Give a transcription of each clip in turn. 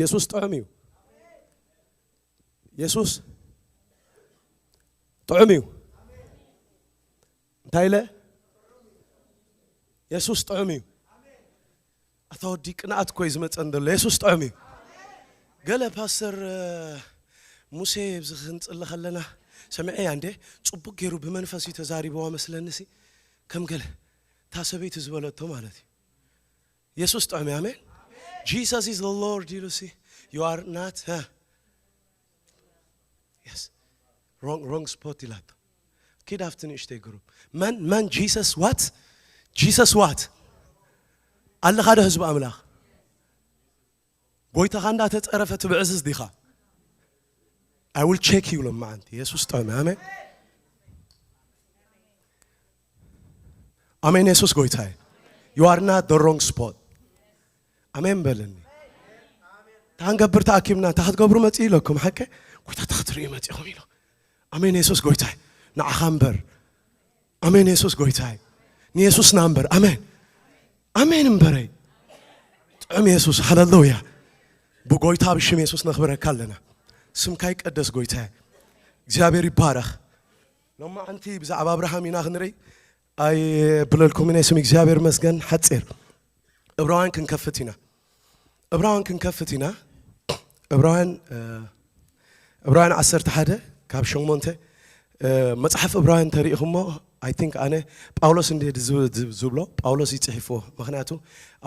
የሱስ ጥዑም እዩ። የሱስ ጥዑም እዩ። እንታይ ኢለ? የሱስ ጥዑም እዩ። ኣታ ወዲ ቅንኣት እኮ እዩ ዝመጸን ዘሎ። የሱስ ጥዑም እዩ። ገለ ፓስተር ሙሴ ኣብዚ ክንጽሊ ከለና ሰሚዐያ እንዴ? ጽቡቅ ገይሩ ብመንፈስ እዩ ተዛሪብዋ መስለኒ ሲ ከም ገለ እታ ሰበይቲ ዝበለቶ ማለት እዩ። የሱስ ጥዑም እዩ። ኣሜን። Jesus is the Lord ኢሉ ሲ you are not, yes, wrong, wrong spot ኢላቶ። ኪድ ኣብቲ ንእሽተይ ግሩፕ መን መን Jesus what? Jesus what? ኣለኻ ዶ ህዝቢ ኣምላኽ? ጎይታኻ እንዳተጸረፈ ትብዕዝዝ ዲኻ? I will check you ሎማዓንቲ። የሱስ ጥዑም። ኣሜን። ኣሜን። የሱስ ጎይታ እዩ። You are not the wrong spot። ኣሜን በለኒ። ታንገብር ተኣኪብና እንታይ ክትገብሩ መጽእ ኢለኩም ሓቀ? ጎይታ እንታይ ክትርእዩ መጺኹም ኢሎ። ኣሜን። የሱስ ጎይታ እዩ። ንዓኻ እምበር። ኣሜን። የሱስ ጎይታ እዩ። ንየሱስና እምበር። ኣሜን። ኣሜን እምበረይ። ጥዑም የሱስ። ሃሌሉያ። ብጎይታ ብሽም የሱስ ነኽብረካ ኣለና። ስምካ ይቀደስ ጎይታ። እግዚኣብሔር ይባረኽ። ሎማዓንቲ ብዛዕባ ኣብርሃም ኢና ክንርኢ። ኣይብለልኩም ናይ ስም እግዚኣብሔር መስገን ሓፂር። እብራውያን ክንከፍት ኢና። እብራውያን ክንከፍት ኢና። እብራውያን እብራውያን ዓሰርተ ሓደ ካብ ሸሞንተ መጽሓፍ እብራውያን ተሪኢኹሞ። I think ኣነ ጳውሎስ እንደ ዝብሎ ጳውሎስ ይጽሕፍዎ። ምክንያቱ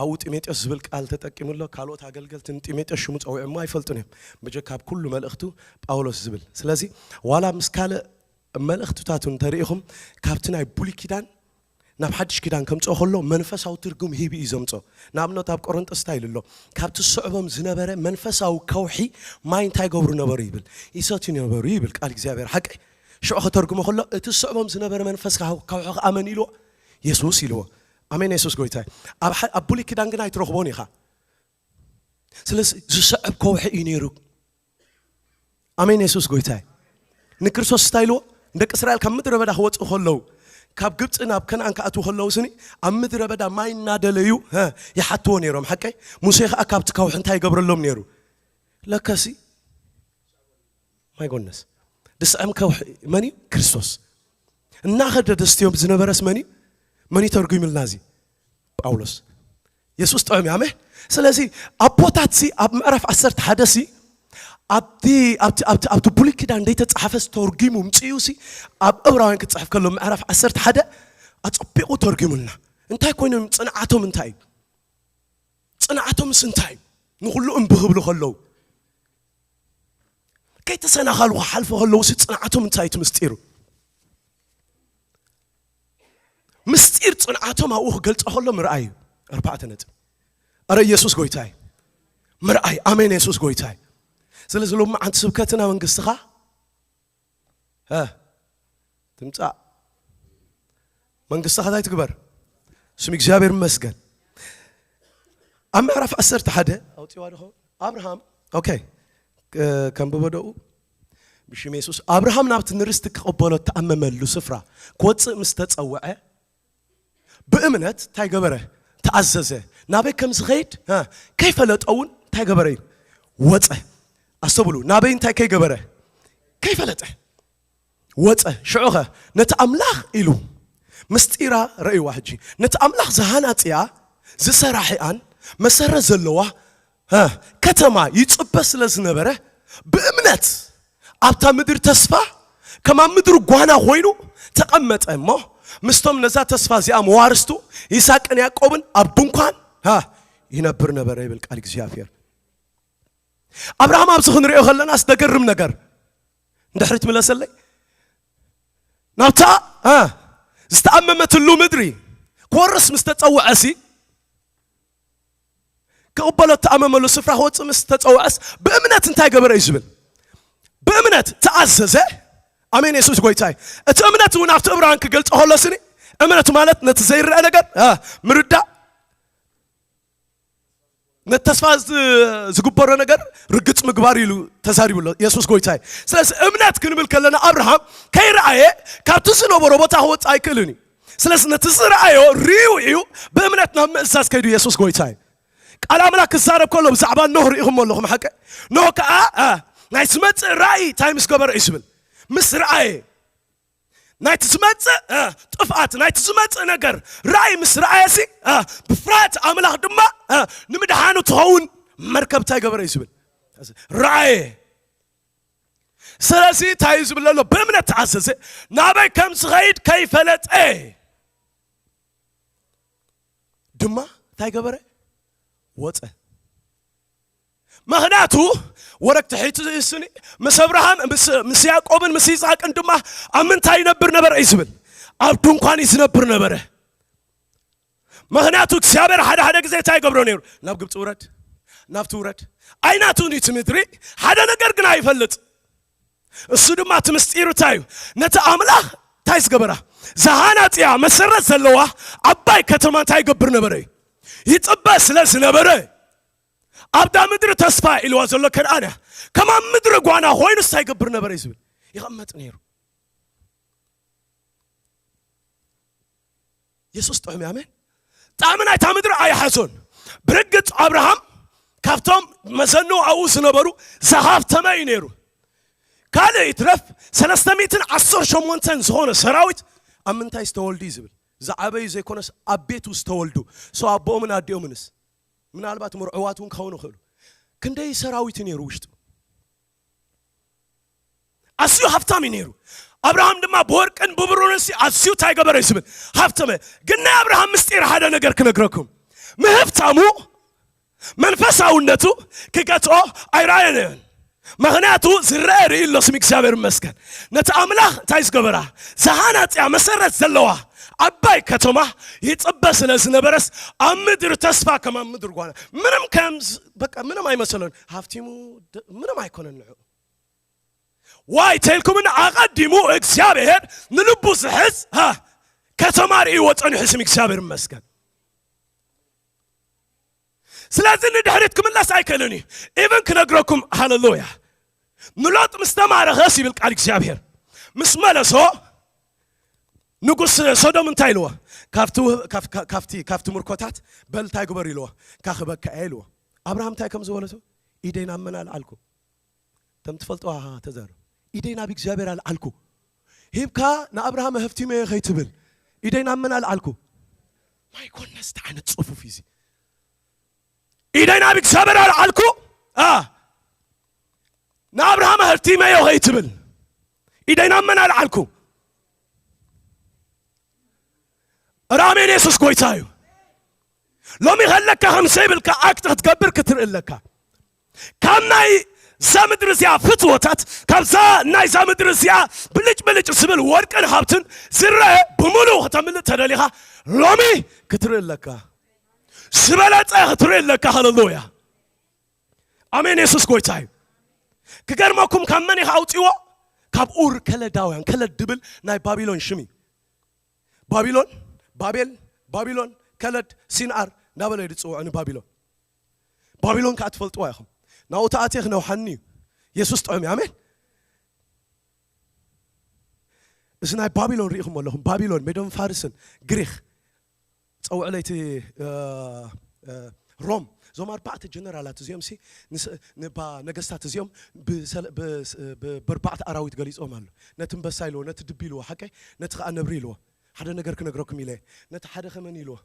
ኣብኡ ጢሞቴዎስ ዝብል ቃል ተጠቂሙ ኣሎ። ካልኦት ኣገልገልቲ ንጢሞቴዎስ ሽሙ ጸዊዖሞ ኣይፈልጡን እዮም። በጀካ ኣብ ኩሉ መልእኽቱ ጳውሎስ ዝብል። ስለዚ ዋላ ምስ ካልእ መልእኽትታቱ እንተሪኢኹም ካብቲ ናይ ብሉይ ኪዳን ናብ ሓድሽ ኪዳን ከምጽኦ ከሎ መንፈሳዊ ትርጉም ሂቡ እዩ ዘምጾ። ንኣብነት ኣብ ቆሮንጦስ እንታይ ኢሉ ኣሎ? ካብቲ ዝስዕቦም ዝነበረ መንፈሳዊ ከውሒ ማይ እንታይ ገብሩ ነበሩ ይብል? ይሰትዩ ነበሩ ይብል ቃል እግዚኣብሔር ሓቂ። ሽዑ ከተርጉሞ ከሎ እቲ ዝስዕቦም ዝነበረ መንፈስ ከውሒ ከመን ኢልዎ? የሱስ ኢልዎ። ኣሜን። የሱስ ጎይታ። ኣብ ብሉይ ኪዳን ግን ኣይትረኽቦን ኢኻ። ስለዚ ዝስዕብ ከውሒ እዩ ነይሩ። ኣሜን። የሱስ ጎይታ። ንክርስቶስ እንታይ ኢልዎ? ንደቂ እስራኤል ካብ ምድረ በዳ ክወፅኡ ከለዉ ካብ ግብፂ ናብ ከነኣን ክኣትዉ ከለዉ ስኒ ኣብ ምድረ በዳ ማይ እናደለዩ ይሓትዎ ነይሮም። ሓቀይ ሙሴ ከዓ ካብቲ ከውሒ እንታይ ይገብረሎም ነይሩ? ለከሲ ማይ ጎነስ ድስዕም ከውሒ መን እዩ? ክርስቶስ። እናኸደ ደስትዮም ዝነበረስ መን እዩ? መን እዩ ተርጉምልና እዚ? ጳውሎስ። የሱስ ጥዑም እዩ። ኣሜን። ስለዚ ኣቦታት ሲ ኣብ ምዕራፍ ዓሰርተ ሓደ ሲ ኣብቲ ኣብቲ ኣብቲ ኣብቲ ብሉይ ኪዳን ዘይተጻሓፈ ተርጉሙ ምጽኡ ሲ ኣብ ዕብራውያን ክጽሕፍ ከሎ ምዕራፍ ዓሰርተ ሓደ ኣጸቢቑ ተርጉሙልና። እንታይ ኮይኖም? ጽንዓቶም እንታይ እዩ? ጽንዓቶምስ እንታይ እዩ? ንኹሉ እምቢ ክብሉ ከለዉ ከይተሰናኸሉ ክሓልፉ ከለዉ ሲ ጽንዓቶም እንታይ እዩ? እቲ ምስጢሩ ምስጢር ጽንዓቶም ኣብኡ ክገልጾ ከሎ ምርኣይ እዩ። ኣርባዕተ ነጥብ። ኣረ ኢየሱስ ጎይታይ ምርኣይ። ኣሜን። ኢየሱስ ጎይታይ። ስለዚ ሎሚ ዓንቲ ስብከትና መንግስትኻ እ ትምጻእ መንግስትኻ እንታይ ትግበር? ስም እግዚኣብሔር ይመስገን። ኣብ ምዕራፍ ዓሰርተ ሓደ ኣውጺዋ ድኾ ኣብርሃም ኦኬ ከንብቦ ደኡ ብሽም የሱስ ኣብርሃም ናብቲ ንርስቲ ክቕበሎ እተኣመመሉ ስፍራ ክወፅእ ምስ ተፀውዐ ብእምነት እንታይ ገበረ? ተኣዘዘ። ናበይ ከም ዝኸይድ ከይፈለጠ እውን እንታይ ገበረ እዩ? ወፀ። ኣስተብሉ፣ ናበይ እንታይ ከይገበረ? ከይፈለጠ ወፀ። ሽዑኸ ነቲ ኣምላኽ ኢሉ ምስጢራ ረእይዋ። ሕጂ ነቲ ኣምላኽ ዝሃናፅያ ዝሰራሒኣን መሰረት ዘለዋ ከተማ ይፅበ ስለ ዝነበረ ብእምነት ኣብታ ምድሪ ተስፋ ከም ኣብ ምድሪ ጓና ኮይኑ ተቐመጠ። እሞ ምስቶም ነዛ ተስፋ እዚኣ መዋርስቱ ይስሐቅን ያዕቆብን ኣብ ድንኳን ይነብር ነበረ ይብል ቃል እግዚኣብሔር። ኣብርሃም ኣብዚ ክንሪኦ ከለናስ ደገርም ነገር እንድሕሪ ትምለሰለይ ናብታ ዝተኣመመትሉ ምድሪ ክወርስ ምስ ተፀውዐሲ ክቕበሎ እተኣመመሉ ስፍራ ክወፅእ ምስ ተፀውዐስ ብእምነት እንታይ ገበረ እዩ ዝብል? ብእምነት ተኣዘዘ። ኣሜን። የሱስ ጎይታይ። እቲ እምነት እውን ኣብቲ እብራውያን ክገልፆ ከሎ ስኒ እምነት ማለት ነቲ ዘይረአ ነገር ምርዳእ ነቲ ተስፋ ዝግበሮ ነገር ርግፅ ምግባር ኢሉ ተዛሪቡ ኣሎ የሱስ ጎይታይ። ስለዚ እምነት ክንብል ከለና ኣብርሃም ከይረኣየ ካብቲ ዝነበሮ ቦታ ክወፅእ ኣይክእልን እዩ። ስለዚ ነቲ ዝረኣዮ ርዩ እዩ ብእምነት ናብ ምእዛዝ ከይዱ የሱስ ጎይታይ። ቃል ኣምላኽ ክዛረብ ከሎ ብዛዕባ ኖህ ርኢኹም ኣለኹም ሓቀ? ኖህ ከኣ፣ እ፣ ናይ ዝመጽእ ራእይ እንታይ ምስ ገበረ እዩ ዝብል? ምስ ረኣየ። ናይቲ ዝመጽእ፣ እ፣ ጥፍኣት፣ ናይቲ ዝመጽእ ነገር ራእይ ምስ ረኣየሲ፣ እ፣ ብፍርሃት ኣምላኽ ድማ፣ እ፣ ንምድሓኑ ትኸውን መርከብ እንታይ ገበረ እዩ ዝብል? ረኣየ። ስለዚ እንታይ እዩ ዝብል ዘሎ? ብእምነት ተኣዘዘ፣ ናበይ ከም ዝኸይድ ከይፈለጠ ድማ እንታይ ገበረ? ወጸ። ምኽንያቱ ወረግ ትሒቱ ስኒ ምስ ኣብርሃም፣ ምስ፣ ምስ ያዕቆብን ምስ ይስሐቅን ድማ ኣብ ምንታይ ይነብር ነበረ እዩ ዝብል? ኣብ ድንኳን እዩ ዝነብር ነበረ። ምኽንያቱ እግዚኣብሔር ሓደ ሓደ ግዜ እንታይ ይገብሮ ነይሩ? ናብ ግብፂ ውረድ፣ ናብቲ ውረድ። ኣይናቱን እዩ እቲ ምድሪ፣ ሓደ ነገር ግን ኣይፈልጥ። እሱ ድማ እቲ ምስጢሩ እንታይ እዩ? ነቲ ኣምላኽ እንታይ ዝገበራ? ዝሃናፅያ መሰረት ዘለዋ ዓባይ ከተማ እንታይ ይገብር ነበረ እዩ? ይፅበ ስለ ዝነበረ፣ ኣብዳ ምድሪ ተስፋ ኢልዋ ዘሎ ከነኣን እያ። ከማን ምድሪ ጓና ኮይኑ እንታይ ይገብር ነበረ እዩ ዝብል? ይቐመጥ ነይሩ። የሱስ ጥዑም እዩ፣ ኣሜን። ጣዕሚ ናይታ ምድሪ ኣይሓዞን። ብርግጽ ኣብርሃም ካብቶም መዘኑ ኣብኡ ዝነበሩ ዝሃብተመ እዩ ነይሩ። ካልእ ይትረፍ፣ ሰለስተ ሚእትን ዓሰርተ ሸሞንተን ዝኾነ ሰራዊት ኣብ ምንታይ ዝተወልዱ እዩ ዝብል? ዝዓበዩ ዘይኮነስ ኣብ ቤቱ ዝተወልዱ። ሶ ኣቦኦምን ኣዲኦምንስ ምናልባት ምርዑዋት እውን ክኸውን ይኽእሉ። ክንደይ ሰራዊት እዩ ነይሩ ውሽጡ? ኣዝዩ ሃብታም እዩ ነይሩ። ኣብርሃም ድማ ብወርቅን ብብሩርን ሲ ኣዝዩ እንታይ ገበረ እዩ ዝብል? ሃብተመ። ግን ናይ ኣብርሃም ምስጢር ሓደ ነገር ክነግረኩም። ምህብታሙ መንፈሳውነቱ ክገትኦ ኣይረኣየን። ምኽንያቱ ዝረአ ርኢ ኣሎ፣ ስም እግዚኣብሔር ይመስገን። ነቲ ኣምላኽ እንታይ ዝገበራ? ዝሃናጽያ መሰረት ዘለዋ ዓባይ ከተማ ይጽበ ስለ ዝነበረስ ኣብ ምድሪ ተስፋ ከማን ምድሪ ጓና። ምንም ከም ዝ-፣ በቃ ምንም ኣይመሰሎን። ሃፍቲሙ ድ-፣ ምንም ኣይኮነን ንዑ። ዋይ ተልኩምን ኣቐዲሙ እግዚኣብሔር ንልቡ ዝሕዝ፣ ሃ፣ ከተማ ርእይዎ ጸኒሑ ስም እግዚኣብሔር ይመስገን። ስለዚ ንድሕሪት ክምለስ ኣይክእልን እዩ። ኢቭን ክነግረኩም፣ ሃሌሉያ፣ ንሎጥ ምስ ተማረኸስ ይብል ቃል እግዚኣብሔር፣ ምስ መለሶ ንጉስ ሶዶም እንታይ ኢልዎ? ካብቲ ውህ-፣ ካብ-፣ ካብ-፣ ካብቲ፣ ካብቲ ምርኮታት በል እንታይ ግበር ኢልዎ? ካኽበካ እየ ኢልዎ። ኣብርሃም እንታይ ከም ዝበለቶ? ኢደይ ናብ መን ኣልዓልኩ? ከም ትፈልጥዋ ተዛረብ። ኢደይ ናብ እግዚኣብሔር ኣልዓልኩ። ሂብካ ንኣብርሃም ኣህፍቲመዮ ከይትብል፣ ኢደይ ናብ መን ኣልዓልኩ? ማይ ጎድነስ፣ እንታይ ዓይነት ጽፉፍ እዩ እዚ? ኢደይ ናብ እግዚኣብሔር ኣልዓልኩ። ኣ፣ ንኣብርሃም ኣህፍቲመዮ ከይትብል፣ ኢደይ ናብ መን ኣልዓልኩ? ራሜን የሱስ ጎይታ እዩ። ሎሚ ከለካ ከም ዘይብልካ ኣክት ክትገብር ክትርኢ ኣለካ። ካብ ናይ ዛ ምድሪ እዚኣ ፍትወታት፣ ካብዛ ናይ ዛ ምድሪ እዚኣ ብልጭ ብልጭ ዝብል ወርቅን ሃብትን ዝረአ ብምሉእ ከተምልእ ተደሊኻ ሎሚ ክትርኢ ኣለካ። ዝበለጸ ክትርኢ ኣለካ። ሃሌሉያ። ኣሜን። የሱስ ጎይታ እዩ። ክገርመኩም፣ ካብ መን ኢኻ ኣውፅዎ? ካብ ኡር ከለዳውያን። ከለድ ድብል ናይ ባቢሎን ሽም እዩ። ባቢሎን፣ ባቤል፣ ባቢሎን፣ ከለድ፣ ሲንኣር እናበለ እዩ ዝፅውዖ ንባቢሎን። ባቢሎን ከዓ ትፈልጥዋ ኢኹም። ናብኡ ተኣትየ ክነውሓኒ እዩ። የሱስ ጥዑም እዩ። ኣሜን። እዚ ናይ ባቢሎን ርኢኹም ኣለኹም። ባቢሎን፣ ሜዶን ፋርስን፣ ግሪኽ፣ ፀውዕ ለይቲ፣ እ፣ እ፣ ሮም፣ እዞም ኣርባዕተ ጀነራላት እዚኦም ሲ፣ ንስ-፣ ንባ ነገስታት እዚኦም ብሰለ-፣ ብስ-፣ ብ-፣ ብኣርባዕተ ኣራዊት ገሊፆም ኣሎ። ነቲ እምበሳ ኢልዎ፣ ነቲ ድቢ ኢልዎ፣ ሓቀይ፣ ነቲ ከዓ ነብሪ ኢልዎ። ሓደ ነገር ክነግረኩም ኢለ፣ ነቲ ሓደ ከመን ኢልዎ፣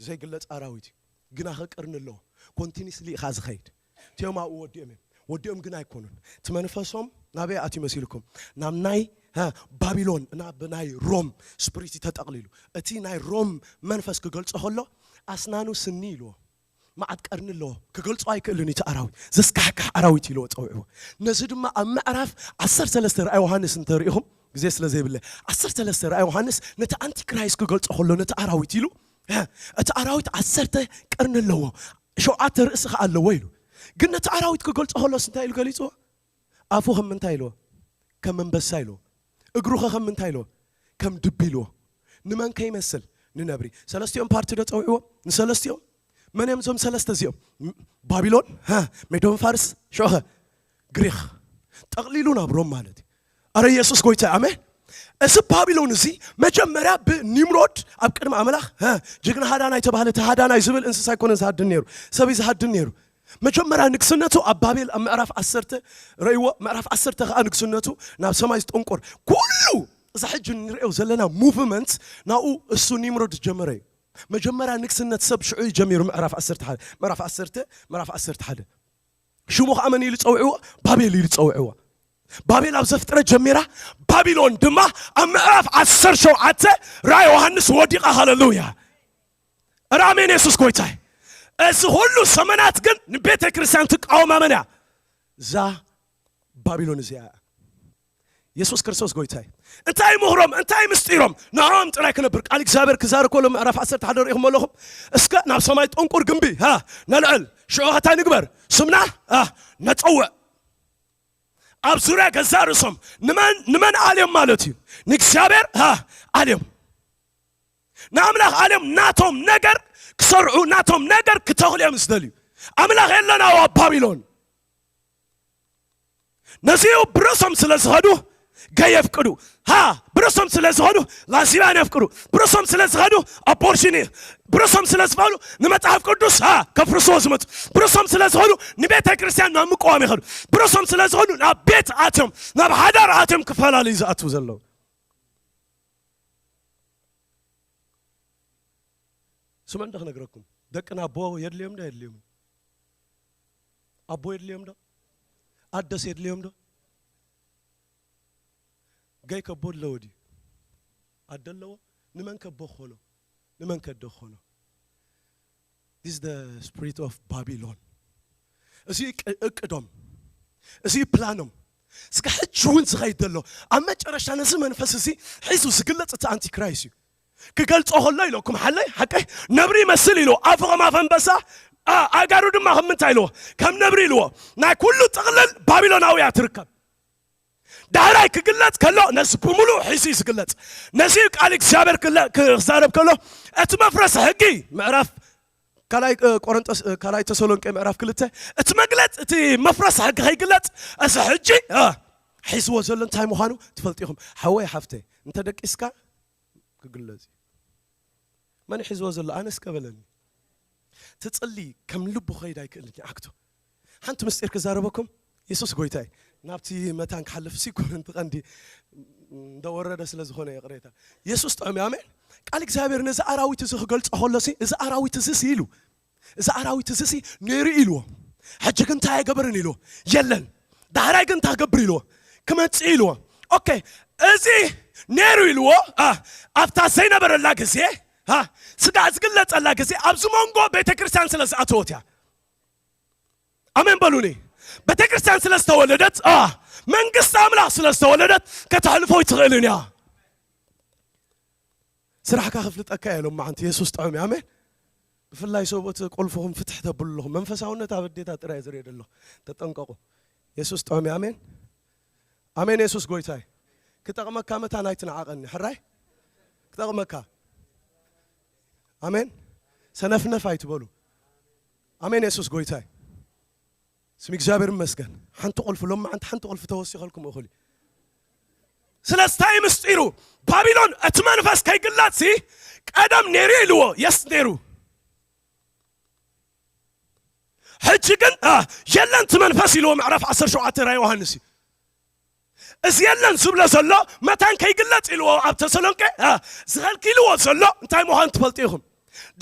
ዘይግለፅ ኣራዊት እዩ። ግና ኸ ቀርኒ ኣለዎ። ኮንቲኒስሊ ኢኻ ዝኸይድ። እቲኦም ኣብኡ ወዲኦም እዮም። ወዲኦም ግን ኣይኮኑን። እቲ መንፈሶም ናበይ ኣትዩ መሲልኩም? ናብ ናይ፣ ሃ፣ ባቢሎን፣ ናብ ናይ ሮም ስፕሪት እዩ ተጠቕሊሉ። እቲ ናይ ሮም መንፈስ ክገልጾ ከሎ፣ ኣስናኑ ስኒ ኢልዎ። መዓት ቀርኒ ኣለዎ። ክገልጾ ኣይክእልን እዩ እቲ ኣራዊት። ዘስካሕካሕ ኣራዊት ኢልዎ ጸዊዕዎ። ነዚ ድማ ኣብ ምዕራፍ ዓሰርተ ሰለስተ ራእይ ዮሃንስ እንተሪኢኹም፣ ግዜ ስለ ዘይብለ፣ ዓሰርተ ሰለስተ ራእይ ዮሃንስ ነቲ ኣንቲክራይስት ክገልጾ ከሎ፣ ነቲ ኣራዊት ኢሉ፣ እ፣ እቲ ኣራዊት ዓሰርተ ቀርኒ ኣለዎ፣ ሸውዓተ ርእሲ ኸዓ ኣለዎ ኢሉ። ግን ነቲ ኣራዊት ክገልጾ ከሎስ እንታይ ኢሉ ገሊጽዎ? ኣፉ ከም ምንታይ ኢልዎ? ከም ኣንበሳ ኢልዎ። እግሩ ኸ ከም ምንታይ ኢልዎ? ከም ድቢ ኢልዎ። ንመን ከይመስል? ንነብሪ። ሰለስቲኦም ፓርቲ ዶ ጸዊዕዎም? ንሰለስቲኦም? መን እዮም እዞም ሰለስተ እዚኦም? ም-፣ ባቢሎን፣ ሃ፣ ሜዶን ፋርስ፣ ሽዑ ኸ ግሪኽ። ጠቕሊሉ ናብ ሮም ማለት እዩ። ኣረ የሱስ ጎይታ፣ ኣሜን። እዚ ባቢሎን እዚ መጀመርያ ብኒምሮድ ኣብ ቅድሚ ኣምላኽ ሀ፣ ጅግና ሃዳናይ ተባህለ። እቲ ሃዳናይ ዝብል እንስሳ ኣይኮነን ዝሃድን ነይሩ፣ ሰብ እዩ ዝሃድን ነይሩ። መጀመርያ ንግስነቱ ኣብ ባቤል ኣብ ምዕራፍ ዓሰርተ ረእይዎ። ምዕራፍ ዓሰርተ ከዓ ንግስነቱ ናብ ሰማይ ዝጠንቆር። ኩሉ እዛ ሕጂ ንሪኦ ዘለና ሙቭመንት ናብኡ እሱ ኒምሮድ ዝጀመረ እዩ። መጀመርያ ንግስነት ሰብ ሽዑ እዩ ጀሚሩ። ምዕራፍ ዓሰርተ ሓደ፣ ምዕራፍ ዓሰርተ፣ ምዕራፍ ዓሰርተ ሓደ። ሽሙ ከዓ መን ኢሉ ጸውዕዎ? ባቤል ኢሉ ጸውዕዎ። ባቤል ኣብ ዘፍጥረት ጀሚራ፣ ባቢሎን ድማ ኣብ ምዕራፍ ዓሰርተ ሸውዓተ ራእይ ዮሃንስ ወዲቓ። ሃሌሉያ! ራሜን የሱስ ጎይታይ። እዚ ሁሉ ዘመናት ግን ንቤተ ክርስቲያን ትቃወማ መን እያ? እዛ ባቢሎን እዚኣ እያ። የሱስ ክርስቶስ ጎይታይ። እንታይ ምኽሮም፣ እንታይ ምስጢሮም? ንዕኦም ጥራይ ክነብር። ቃል እግዚኣብሔር ክዛረብ ከሎ ምዕራፍ ዓሰርተ ሓደ ርኢኹም ኣለኹም። እስከ ናብ ሰማይ ጠንቁር ግንቢ፣ ሃ፣ ነልዕል። ሽዑ ኸ እንታይ ንግበር? ስምና፣ ሃ፣ ነጸውዕ። ኣብ ዙርያ ገዛ ርእሶም ንመን፣ ንመን ኣልዮም ማለት እዩ? ንእግዚኣብሔር፣ ሃ፣ ኣልዮም። ንኣምላኽ ኣልዮም ናቶም ነገር ክሰርዑ፣ ናቶም ነገር ክተኽሉ እዮም ዝደልዩ። ኣምላኽ የለን ኣብ ባቢሎን። ነዚኡ ብርእሶም ስለ ዝኸዱ ገይ የፍቅዱ። ሃ፣ ብርእሶም ስለ ዝኸዱ ላዚባን የፍቅዱ። ብርእሶም ስለ ዝኸዱ ኣቦርሽን፣ ብርእሶም ስለ ዝኸዱ ንመጽሓፍ ቅዱስ፣ ሃ፣ ከፍርስዎ ዝመጹ። ብርእሶም ስለ ዝኸዱ ንቤተ ክርስቲያን ናብ ምቅዋም ይኸዱ። ብርእሶም ስለ ዝኸዱ ናብ ቤት ኣትዮም፣ ናብ ሓዳር ኣትዮም ክፈላለዩ ዝኣትዉ ዘለዉ። ስምዑ እንዶ ክነግረኩም፣ ደቅና ኣቦ የድልዮም ዶ የድልዮም? ኣቦ የድልዮም ዶ? ኣደስ የድልዮም ዶ? ገይ ከቦ ኣለዎ ድዩ? ኣደ ኣለዎ? ንመን ከቦ ክኾኖ? ንመን ከደ ክኾኖ? This is the spirit of Babylon። እዚ እቅ-፣ እቅዶም፣ እዚ ፕላኖም፣ እስከ ሕጂ እውን ዝኸይድ ዘሎ፣ ኣብ መጨረሻ ነዚ መንፈስ እዚ ሒዙ ዝግለጽ እቲ ኣንቲክራይስ እዩ። ክገልጾ ከሎ ኢለኩም ሓለይ ሓቀይ ነብሪ ይመስል ኢልዎ። ኣፉ ከም ኣፍ ኣንበሳ፣ ኣ-፣ ኣእጋሩ ድማ ከም ምንታይ ኢልዎ? ከም ነብሪ ኢልዎ። ናይ ኩሉ ጥቕልል ባቢሎናዊ እያ ትርከብ። ዳሕራይ ክግለጽ ከሎ ነዚ ብምሉእ ሒዙ እዩ ዝግለጽ። ነዚ ቃል እግዚኣብሔር ክለ-፣ ክዛረብ ከሎ እቲ መፍረስ ሕጊ ምዕራፍ ካልኣይ፣ እ፣ ቆሮንጦስ፣ እ፣ ካልኣይ ተሰሎንቄ ምዕራፍ ክልተ፣ እቲ መግለጽ፣ እቲ መፍረስ ሕጊ ከይግለጽ፣ እዚ ሕጂ፣ እ፣ ሒዝዎ ዘሎ እንታይ ምዃኑ ትፈልጡ ኢኹም። ሓወይ ሓፍተይ፣ እንተ ደቂስካ ክግለጽ እዩ። መን ሒዝዎ ዘሎ? ኣነ እስከ በለኒ። ትጽሊ ከም ልቡ ከይድ ኣይክእልን ይዓግቶ። ሓንቲ ምስጢር ክዛረበኩም፣ የሱስ ጎይታይ። ናብቲ መታን ክሓልፍ ሲ ኮነ፣ እቲ ቀንዲ እንደወረደ ስለ ዝኾነ ይቕሬታ። የሱስ ጥዑም እዩ። ኣሜን። ቃል እግዚኣብሔር ነዚ ኣራዊት እዚ ክገልጾ ከሎ ሲ፣ እዚ ኣራዊት እዚ ሲ ኢሉ፣ እዚ ኣራዊት እዚ ሲ ነይሩ ኢልዎ። ሕጂ ግን እንታይ ኣይገበርን ኢልዎ። የለን። ዳሕራይ ግን እንታይ ክገብር ኢልዎ። ክመጽእ ኢልዎ። ኦኬ፣ እዚ ነይሩ ኢልዎ፣ ኣ፣ ኣብታ ዘይነበረላ ግዜ፣ ኣ፣ ስጋ ዝግለጸላ ግዜ ኣብዚ መንጎ ቤተ ክርስቲያን ስለ ዝኣተወት እያ። ኣሜን በሉኒ። ቤተ ክርስቲያን ስለ ዝተወለደት፣ ኣ፣ መንግስቲ ኣምላኽ ስለ ዝተወለደት ከተሕልፎ ኣይትኽእልን እያ። ስራሕካ ክፍልጠካ እየ ሎም መዓንቲ። የሱስ ጥዑም እዩ። ኣሜን። ብፍላይ ሰብኡት ቁልፍኹም ፍትሕ ተብሉ ኣለኹም። መንፈሳውነት ኣብ ኣዴታት ጥራይ ዝርኢ ዘለኹ። ተጠንቀቑ። የሱስ ጥዑም እዩ። ኣሜን። ኣሜን። የሱስ ጎይታይ። ክጠቕመካ መታን ኣይትንዓቐኒ። ሕራይ? ክጠቕመካ። ኣሜን። ሰነፍነፍ ኣይትበሉ። ኣሜን። የሱስ ጎይታይ። ስም እግዚኣብሔር ይመስገን። ሓንቲ ቁልፊ፣ ሎም መዓንቲ ሓንቲ ቁልፊ ተወሲኸልኩም እኹል እዩ። ስለዚ እንታይ ምስጢሩ? ባቢሎን እቲ መንፈስ ከይግለጽ ሲ ቀደም ነይሩ ኢልዎ። የስ ነይሩ። ሕጂ ግን፣ ኣ፣ የለን እቲ መንፈስ ኢልዎ። ምዕራፍ ዓሰርተ ሸውዓተ ራእይ ዮሃንስ እዩ። እዚ የለን ዝብሎ ዘሎ መታን ከይግለጽ ኢልዎ ኣብ ተሰሎንቄ፣ ኣ፣ ዝኸልኪልዎ ዘሎ እንታይ ምዃኑ ትፈልጡ ኢኹም።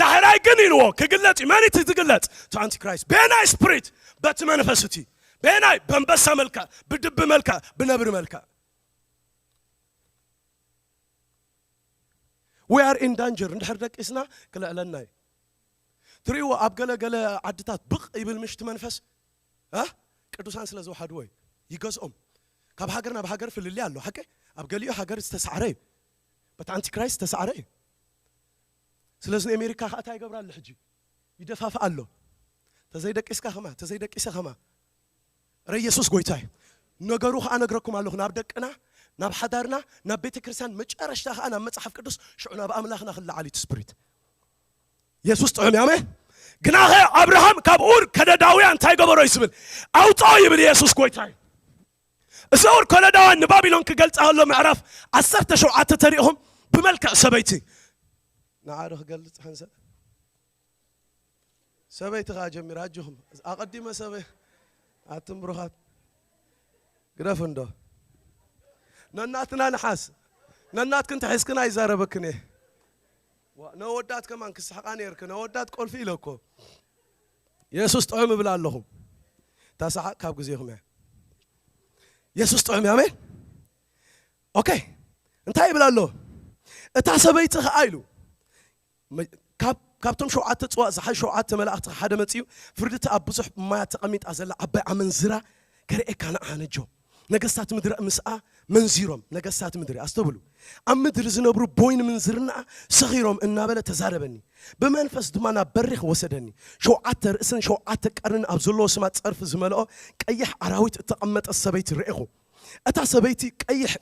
ዳሕራይ ግን ኢልዎ ክግለጽ እዩ። መን እቲ ዝግለጽ? እቲ ኣንቲክራይስት። በየናይ ስፕሪት? በቲ መንፈስ እቲ። በየናይ? በንበሳ መልክዕ፣ ብድቢ መልክዕ፣ ብነብሪ መልክዕ። We are in danger። እንድሕር ደቂስና ክልዕለና እዩ። ትርእይዎ፣ ኣብ ገለ ገለ ዓድታት ብቕ ይብል ምሽቲ መንፈስ፣ እ? ቅዱሳን ስለ ዝወሓድዎ እዩ። ይገዝኦም። ካብ ሃገር ናብ ሃገር ፍልልይ ኣሎ። ሓቀይ? ኣብ ገሊኡ ሃገር ዝተሳዕረ እዩ። በቲ ኣንቲክራይስት ዝተሳዕረ እዩ። ስለዚ ንኣሜሪካ ከዓ እንታይ ይገብራ ኣሎ ሕጂ? ይደፋፍኣ ኣሎ። ተዘይደቂስካ ከማ፣ ተዘይደቂሰ ከማ። ረ የሱስ ጎይታ እዩ። ነገሩ ከዓ ነግረኩም ኣለኹ፣ ናብ ደቅና፣ ናብ ሓዳርና፣ ናብ ቤተ ክርስቲያን፣ መጨረሽታ ከዓ ናብ መጽሓፍ ቅዱስ፣ ሽዑ ናብ ኣምላኽና ክለዓል እዩ እቲ ስፕሪት። የሱስ ጥዑም እዩ። ኣሜን። ግናኸ ኣብርሃም ካብ ኡር ከለዳውያን እንታይ ገበሮ እዩ ዝብል? ኣውፅኦ ይብል የሱስ ጎይታ እዩ። እዚ ኡር ከለዳውያን ንባቢሎን ክገልጻ ከሎ ምዕራፍ ዓሰርተ ሸውዓተ ተሪእኹም ብመልክዕ ሰበይቲ ንዓዶ ክገልጽ ሓንሳእ ሰበይቲ ከኣ ጀሚራ ኣጆኹም ኣቐዲመ ሰበይ ኣትም ብሩኻት ግደፍ እንዶ ነናትና ንሓስ ነናትክን ተሒዝክን ኣይዛረበክን እየ ነወዳት ከማን ክስሕቃ ነርክ ነወዳት ቆልፊ ኢለኮ የሱስ ጥዑም እብል ኣለኹም ታሳሓቅ ካብ ግዜኹም እያ የሱስ ጥዑም እያ ኣሜን ኦኬ እንታይ ይብል ኣሎ እታ ሰበይቲ ኸዓ ኢሉ ካብቶም ሸውዓተ ፅዋእ ዝሓ ሸውዓተ መላእኽቲ ሓደ መፅኡ ፍርድቲ ኣብ ብዙሕ ማያት ተቐሚጣ ዘላ ዓባይ ኣመንዝራ ከርእየካ ንዓ ነጆ ነገስታት ምድሪ ምስኣ መንዚሮም ነገስታት ምድሪ ኣስተብሉ ኣብ ምድሪ ዝነብሩ ቦይን ምንዝርና ሰኺሮም እናበለ ተዛረበኒ ብመንፈስ ድማ ናብ በሪኽ ወሰደኒ ሸውዓተ ርእስን ሸውዓተ ቀርንን ኣብ ዘለዎ ስማ ፀርፊ ዝመልኦ ቀይሕ ኣራዊት እተቐመጠ ሰበይቲ ርኤኹ እታ ሰበይቲ ቀይሕ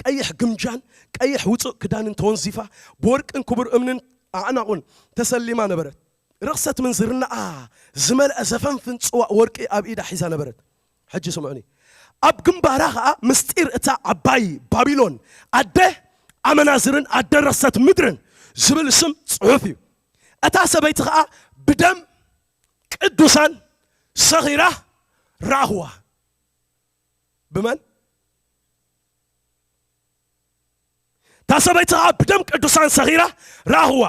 ቀይሕ ግምጃን ቀይሕ ውፁእ ክዳንን ተወንዚፋ ብወርቅን ክቡር እምንን ኣዕናቑን ተሰሊማ ነበረት። ርኽሰት ምንዝርናኣ ዝመልአ ዘፈንፍን ጽዋእ ወርቂ ኣብ ኢዳ ሒዛ ነበረት። ሕጂ ስምዑኒ። ኣብ ግንባራ ኸኣ ምስጢር እታ ዓባይ ባቢሎን ኣደ ኣመናዝርን ኣደ ርኽሰት ምድርን ዝብል ስም ጽሑፍ እዩ። እታ ሰበይቲ ኸኣ ብደም ቅዱሳን ሰኺራ ረኣኽዋ። ብመን? እታ ሰበይቲ ኸዓ ብደም ቅዱሳን ሰኺራ ረኣኽዋ።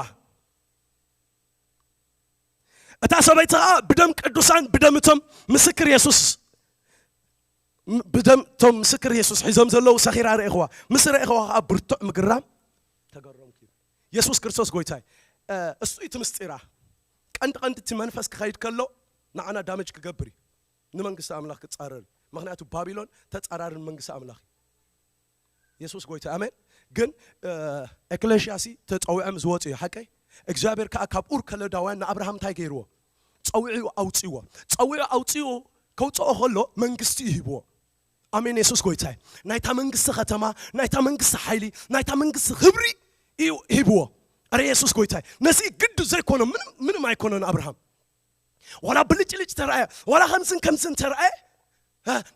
እታ ሰበይቲ ኸዓ ብደም ቅዱሳን ብደም እቶም ምስክር የሱስ ብደም እቶም ምስክር የሱስ ሒዞም ዘለዉ ሰኺራ ረእኽዋ። ምስ ረእኽዋ ኸዓ ብርቱዕ ምግራም ተገረምኩ። የሱስ ክርስቶስ ጎይታይ እሱ እቲ ምስጢራ ቀንዲ ቀንዲ እቲ መንፈስ ክኸይድ ከሎ ንዓና ዳመጅ ክገብር እዩ። ንመንግስቲ ኣምላኽ ክጻረር እዩ። ምኽንያቱ ባቢሎን ተጻራሪ ንመንግስቲ ኣምላኽ እዩ። የሱስ ጎይታ ኣሜን። ግን ኤክሌሽያ ሲ ተጸዊዖም ዝወጹ እዩ ሓቀይ። እግዚኣብሔር ከዓ ካብ ኡር ከለዳውያን ንኣብርሃም እንታይ ገይርዎ? ጸዊዑ ኣውጽዎ። ጸዊዑ ኣውጽኡ ከውጽኦ ከሎ መንግስቲ እዩ ሂብዎ። ኣሜን። የሱስ ጎይታ እዩ። ናይታ መንግስቲ ከተማ፣ ናይታ መንግስቲ ሓይሊ፣ ናይታ መንግስቲ ክብሪ እዩ ሂብዎ። ኣረ የሱስ ጎይታ እዩ። ነዚ ግዱ ዘይኮኖ ምንም ምንም ኣይኮኖን ኣብርሃም። ዋላ ብልጭልጭ ተረኣየ ዋላ ከምዝን ከምዝን ተረኣየ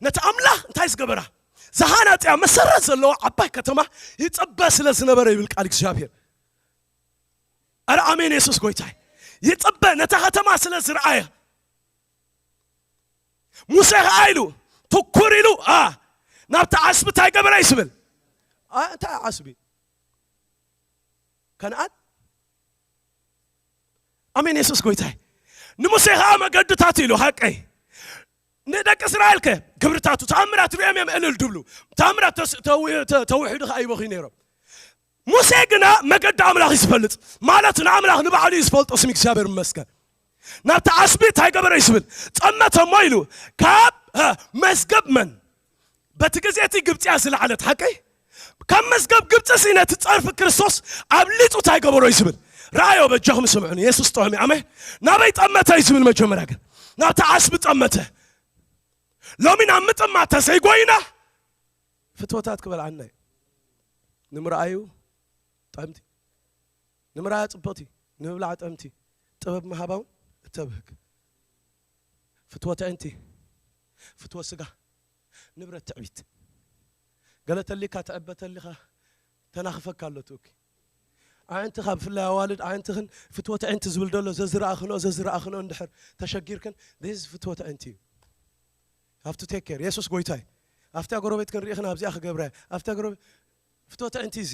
ነቲ ኣምላኽ እንታይ ዝገበራ ዝሃናፅያ መሰረት ዘለዋ ዓባይ ከተማ ይፅበ ስለ ዝነበረ ይብል ቃል እግዚኣብሔር። ኣረ ኣሜን። የሱስ ጎይታይ ይፅበ ነታ ከተማ ስለ ዝረኣየ ሙሴ ከዓ ኢሉ ትኩር ኢሉ ናብቲ ዓስቢ እንታይ ገበረ ይስብል እንታይ ዓስቢ ከነኣን ኣሜን። የሱስ ጎይታይ ንሙሴ ከዓ መገድታት ኢሉ ሓቀይ ንደቂ እስራኤል ከ ግብርታቱ ተኣምራት ሪኦም እዮም እልል ድብሉ። ተኣምራት ተስ- ተው- ተ- ተውሒዱ ከዓ ይበኽዩ ነይሮም። ሙሴ ግና መገዲ ኣምላኽ እዩ ዝፈልጥ ማለት ንኣምላኽ ንባዕሉ እዩ ዝፈልጦ። ስም እግዚኣብሔር ይመስገን። ናብቲ ዓስቢ እንታይ ገበረ እዩ ዝብል ጸመተ እሞ ኢሉ ካብ እ፣ መዝገብ መን በቲ ግዜ እቲ ግብፂ እያ ዝለዓለት ሓቀይ ካብ መዝገብ ግብፂ ሲ ነቲ ፀርፊ ክርስቶስ ኣብሊፁ እንታይ ገበሮ እዩ ዝብል ረኣዮ። በጃኹም ስምዑኒ። የሱስ ጥዑም እዩ። ኣሜን። ናበይ ጠመተ እዩ ዝብል መጀመርያ ግን ናብቲ ዓስቢ ጠመተ። ሎሚ ናብ ምጥማት ተዘይጎይና ፍትወታት ክበልዓና እዩ። ንምርኣዩ ጠምቲ ንምርኣያ ፅቡቕቲ ንምብላዕ ጠምቲ ጥበብ ምሃባውን እተብህግ ፍትወት ኣዕንቲ ፍትወት ስጋ ንብረት ትዕቢት ገለ ተሊካ ትዕበ ተሊኻ ተናኽፈካ ኣሎ ትእኪ ኣዕንትኻ ብፍላይ ኣዋልድ ኣዕንትኽን ፍትወት ኣዕንቲ ዝብል ደሎ ዘዝረኣኽንኦ ዘዝረኣኽንኦ እንድሕር ተሸጊርክን ዚስ ፍትወት ኣዕንቲ እዩ ሃፍቱ ቴክ ኬር የሱስ ጎይታ እዩ ኣብታ ጎረቤት ክንርኢ ኽን ኣብዚኣ ክገብረ ኣብታ ጎረቤት ፍትወት ኣዕንቲ እዚ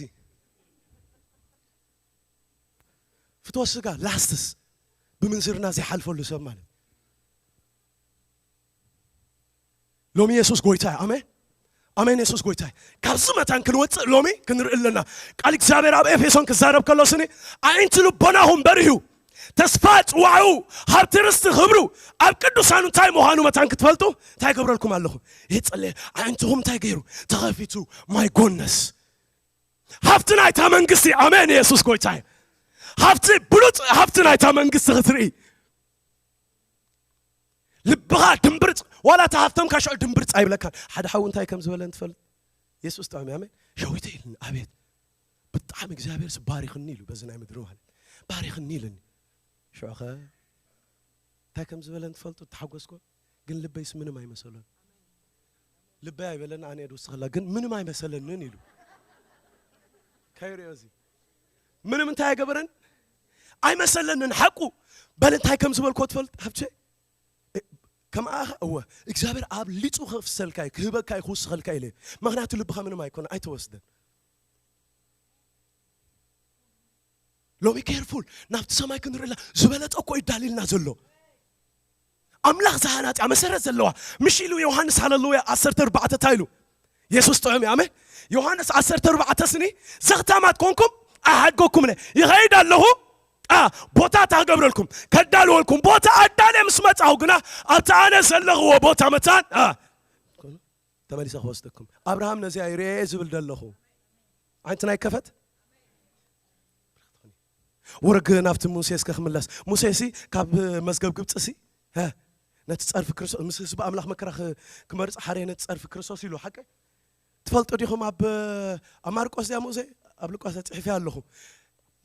ፍትወት ስጋ ላስትስ ብምንዝርና ዘይሓልፈሉ ሰብ ማለት ሎሚ የሱስ ጎይታ ኣሜን ኣሜን የሱስ ጎይታ ካብዚ መታን ክንወፅእ ሎሚ ክንርኢ ኣለና ቃል እግዚኣብሔር ኣብ ኤፌሶን ክዛረብ ከሎ ስኒ ኣዒንቲ ልቦናኹም በሪሁ ተስፋ ፅዋዑ ሃብቲ ርስቲ ክብሩ ኣብ ቅዱሳኑ እንታይ ምዃኑ መታን ክትፈልጡ እንታይ ገብረልኩም ኣለኹ ይፅለ ኣዒንትኹም እንታይ ገይሩ ተኸፊቱ ማይ ጎነስ ሃብቲ ናይታ መንግስቲ ኣሜን የሱስ ጎይታ ሃብቲ ብሉፅ ሃብቲ ናይታ መንግስቲ ክትርኢ ልብኻ ድምብርፅ ዋላ ተሃፍተምካ ሽዑ ድምብርፅ ኣይብለካን ሓደ ሓው እንታይ ከም ዝበለ እንትፈልጥ የሱስ ጥዑም ኣሜን ሸዊተ ኢልኒ ኣቤት ብጣዕሚ እግዚኣብሔር ስ ባሪኽኒ ኢሉ በዚ ናይ ምድሪ ማለት ባሪኽኒ ኢልኒ ሽዑኸ እንታይ ከም ዝበለ እንትፈልጡ ተሓጎስኮ ግን ልበይስ ምንም ኣይመሰሎን ልበይ ኣይበለና ኣነ እየ ድውስኸላ ግን ምንም ኣይመሰለንን ኢሉ። ከይሪኦ እዚ ምንም እንታይ ኣይገበረን ኣይመሰለንን ሓቁ። በል እንታይ ከም ዝበልኮ ትፈልጥ ሃብቼ? ከምኣ እወ እግዚኣብሔር ኣብሊፁ ክፍሰልካ እዩ ክህበካ እዩ ክውስኸልካ ኢለ። ምክንያቱ ልብኻ ምንም ኣይኮነ ኣይተወስደን። ሎሚ ኬርፉል ናብቲ ሰማይ ክንርእላ ዝበለጠ እኮ ይዳልልና ዘሎ። ኣምላኽ ዝሃናፅያ መሰረት ዘለዋ ምሽ ኢሉ ዮሃንስ ሃለሉያ ዓሰርተ ኣርባዕተ እንታይ ኢሉ? የሱስ ጥዑም እዩ ኣሜን። ዮሃንስ ዓሰርተ ኣርባዕተ ስኒ ዘኽታማት ኮንኩም ኣሓድገኩምነ ይኸይድ ኣለኹ። ቦታ ታገብረልኩም ከዳልወልኩም ቦታ ኣዳለ ምስ መፃሁ ግና ኣብቲ ኣነ ዘለኽዎ ቦታ መታን ተመሊሰ ክወስደኩም። ኣብርሃም ነዚኣ ይርኤ ዝብል ደለኹ። ዓይንትና ይከፈት። ወረግ ናብቲ ሙሴ እስከ ክምለስ። ሙሴ ሲ ካብ መዝገብ ግብፂ ሲ ነቲ ፀርፊ ክርስቶስ ምስ ህዝቢ ኣምላኽ መከራ ክመርፅ ሓረ ነቲ ፀርፊ ክርስቶስ ኢሉ ሓቀ ትፈልጡ ዲኹም? ኣብ ኣብ ማርቆስ እዚኣ ሙሴ ኣብ ሉቃስ ፅሒፈ ኣለኹ።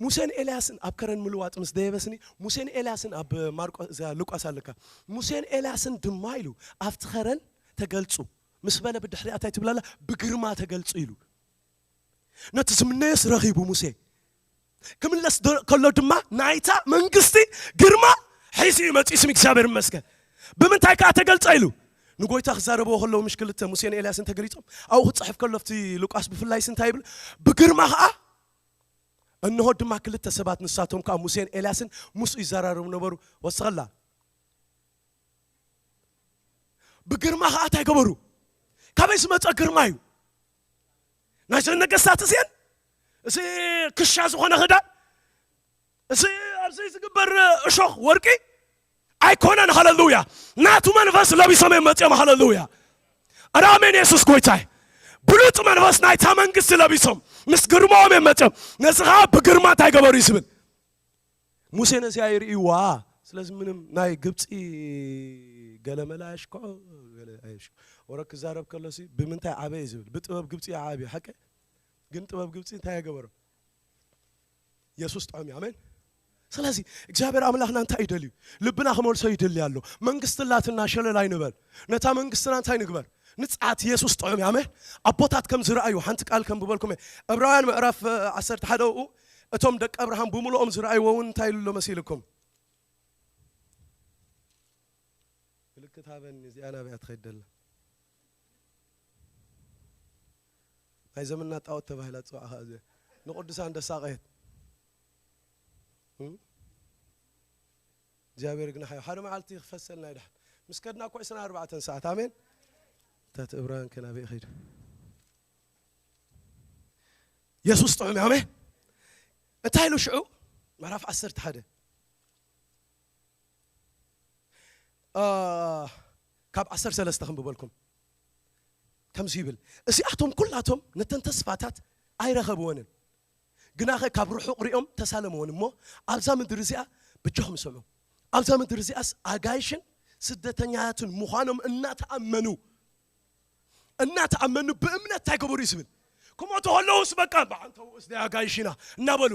ሙሴን ኤልያስን ኣብ ከረን ምልዋጥ ምስ ደየበስኒ ሙሴን ኤልያስን ኣብ ማርቆስ እዚኣ ሉቃስ ኣለካ። ሙሴን ኤልያስን ድማ ኢሉ ኣብቲ ከረን ተገልፁ ምስ በለ ብድሕሪኣ እንታይ ትብላላ ብግርማ ተገልፁ ኢሉ ነቲ ዝምነዮስ ረኺቡ ሙሴ ክምለስ ከሎ ድማ ናይታ መንግስቲ ግርማ ሒዙ እዩ መፂኡ ስም እግዚኣብሔር ይመስገን። ብምንታይ ከዓ ተገልፀ ኢሉ ንጎይታ ክዛረብዎ ከለዉ ምሽ ክልተ ሙሴን ኤልያስን ተገሊፆም ኣብኡ ክፅሕፍ ከሎ ኣብቲ ሉቃስ ብፍላይስ እንታይ ይብል? ብግርማ ከዓ እንሆ ድማ ክልተ ሰባት ንሳቶም ከዓ ሙሴን ኤልያስን ምስኡ ይዘራረቡ ነበሩ። ወስኸላ ብግርማ ከዓ እንታይ ገበሩ? ካበይ ዝመፀ ግርማ እዩ? ናይዘን ነገስታት እዚአን እዚ ክሻ ዝኾነ ክዳን እዚ ኣብዚ ዝግበር እሾኽ ወርቂ ኣይኮነን። ሃለሉያ። ናቱ መንፈስ ለቢሶም እዮም መፅኦም። ሃለሉያ። ኣረ ኣሜን። የሱስ ጎይታይ ብሉፅ መንፈስ ናይታ መንግስቲ ለቢሶም ምስ ግርማኦም እዮም መፅኦም። ነዚ ከዓ ብግርማ እንታይ ገበሩ እዩ ዝብል ሙሴ ነዚኣ ይርእይዋ። ስለዚ ምንም ናይ ግብፂ ገለመላ ኣሽኮ ወረ ክዛረብ ከሎሲ ብምንታይ ዓበ እዩ ዝብል ብጥበብ ግብፂ ዓብዩ ሓቀ ግን ጥበብ ግብፂ እንታይ የገበሮ? የሱስ ጥዑም እዩ ኣሜን። ስለዚ እግዚኣብሔር ኣምላኽና እንታይ ይደልዩ? ልብና ክመልሶ ይደሊ ኣሎ። መንግስቲ ላትና ሸለል ኣይንበል። ነታ መንግስትና እንታይ ንግበር? ንፅዓት። የሱስ ጥዑም እዩ ኣሜን። ኣቦታት ከም ዝረኣዩ ሓንቲ ቃል ከም ብበልኩም እየ። ዕብራውያን ምዕራፍ ዓሰርተ ሓደ ኡ እቶም ደቂ ኣብርሃም ብምልኦም ዝረኣይዎ እውን እንታይ ኢሉ ኣሎ መሲልኩም? ምልክት ሃበኒ እዚኣ ናበይ እያ ትኸይድ ደላ? ናይ ዘመንና ጣዖት ተባሂላ ትፅዋዕ ከዓ እዚኣ ንቅዱሳን ደሳቀየት እግዚኣብሔር ግን ሓዮ ሓደ መዓልቲ ክፈሰልና ይድሓን ምስ ከድና እኮ ዕስራን ኣርባዕተን ሰዓት ኣሜን። እታት እብራውያን ከ ናበይ ኸይዱ? የሱስ ጥዑም ኣሜን። እንታይ ኢሉ ሽዑ? ምዕራፍ ዓሰርተ ሓደ ካብ ዓሰርተ ሰለስተ ክንብበልኩም ከምዚ ይብል፣ እዚኣቶም ኩላቶም ነተን ተስፋታት ኣይረኸብወንን፣ ግናኸ ካብ ርሑቕ ሪኦም ተሳለምወን እሞ ኣብዛ ምድሪ እዚኣ በጃኹም ስምዑ፣ ኣብዛ ምድሪ እዚኣስ ኣጋይሽን ስደተኛታትን ምዃኖም እናተኣመኑ እናተኣመኑ ብእምነት እንታይ ገበሩ እዩ ዝብል ክሞቱ ከለውስ በቃ ብዓንተውስ ናይ ኣጋይሽ ኢና እናበሉ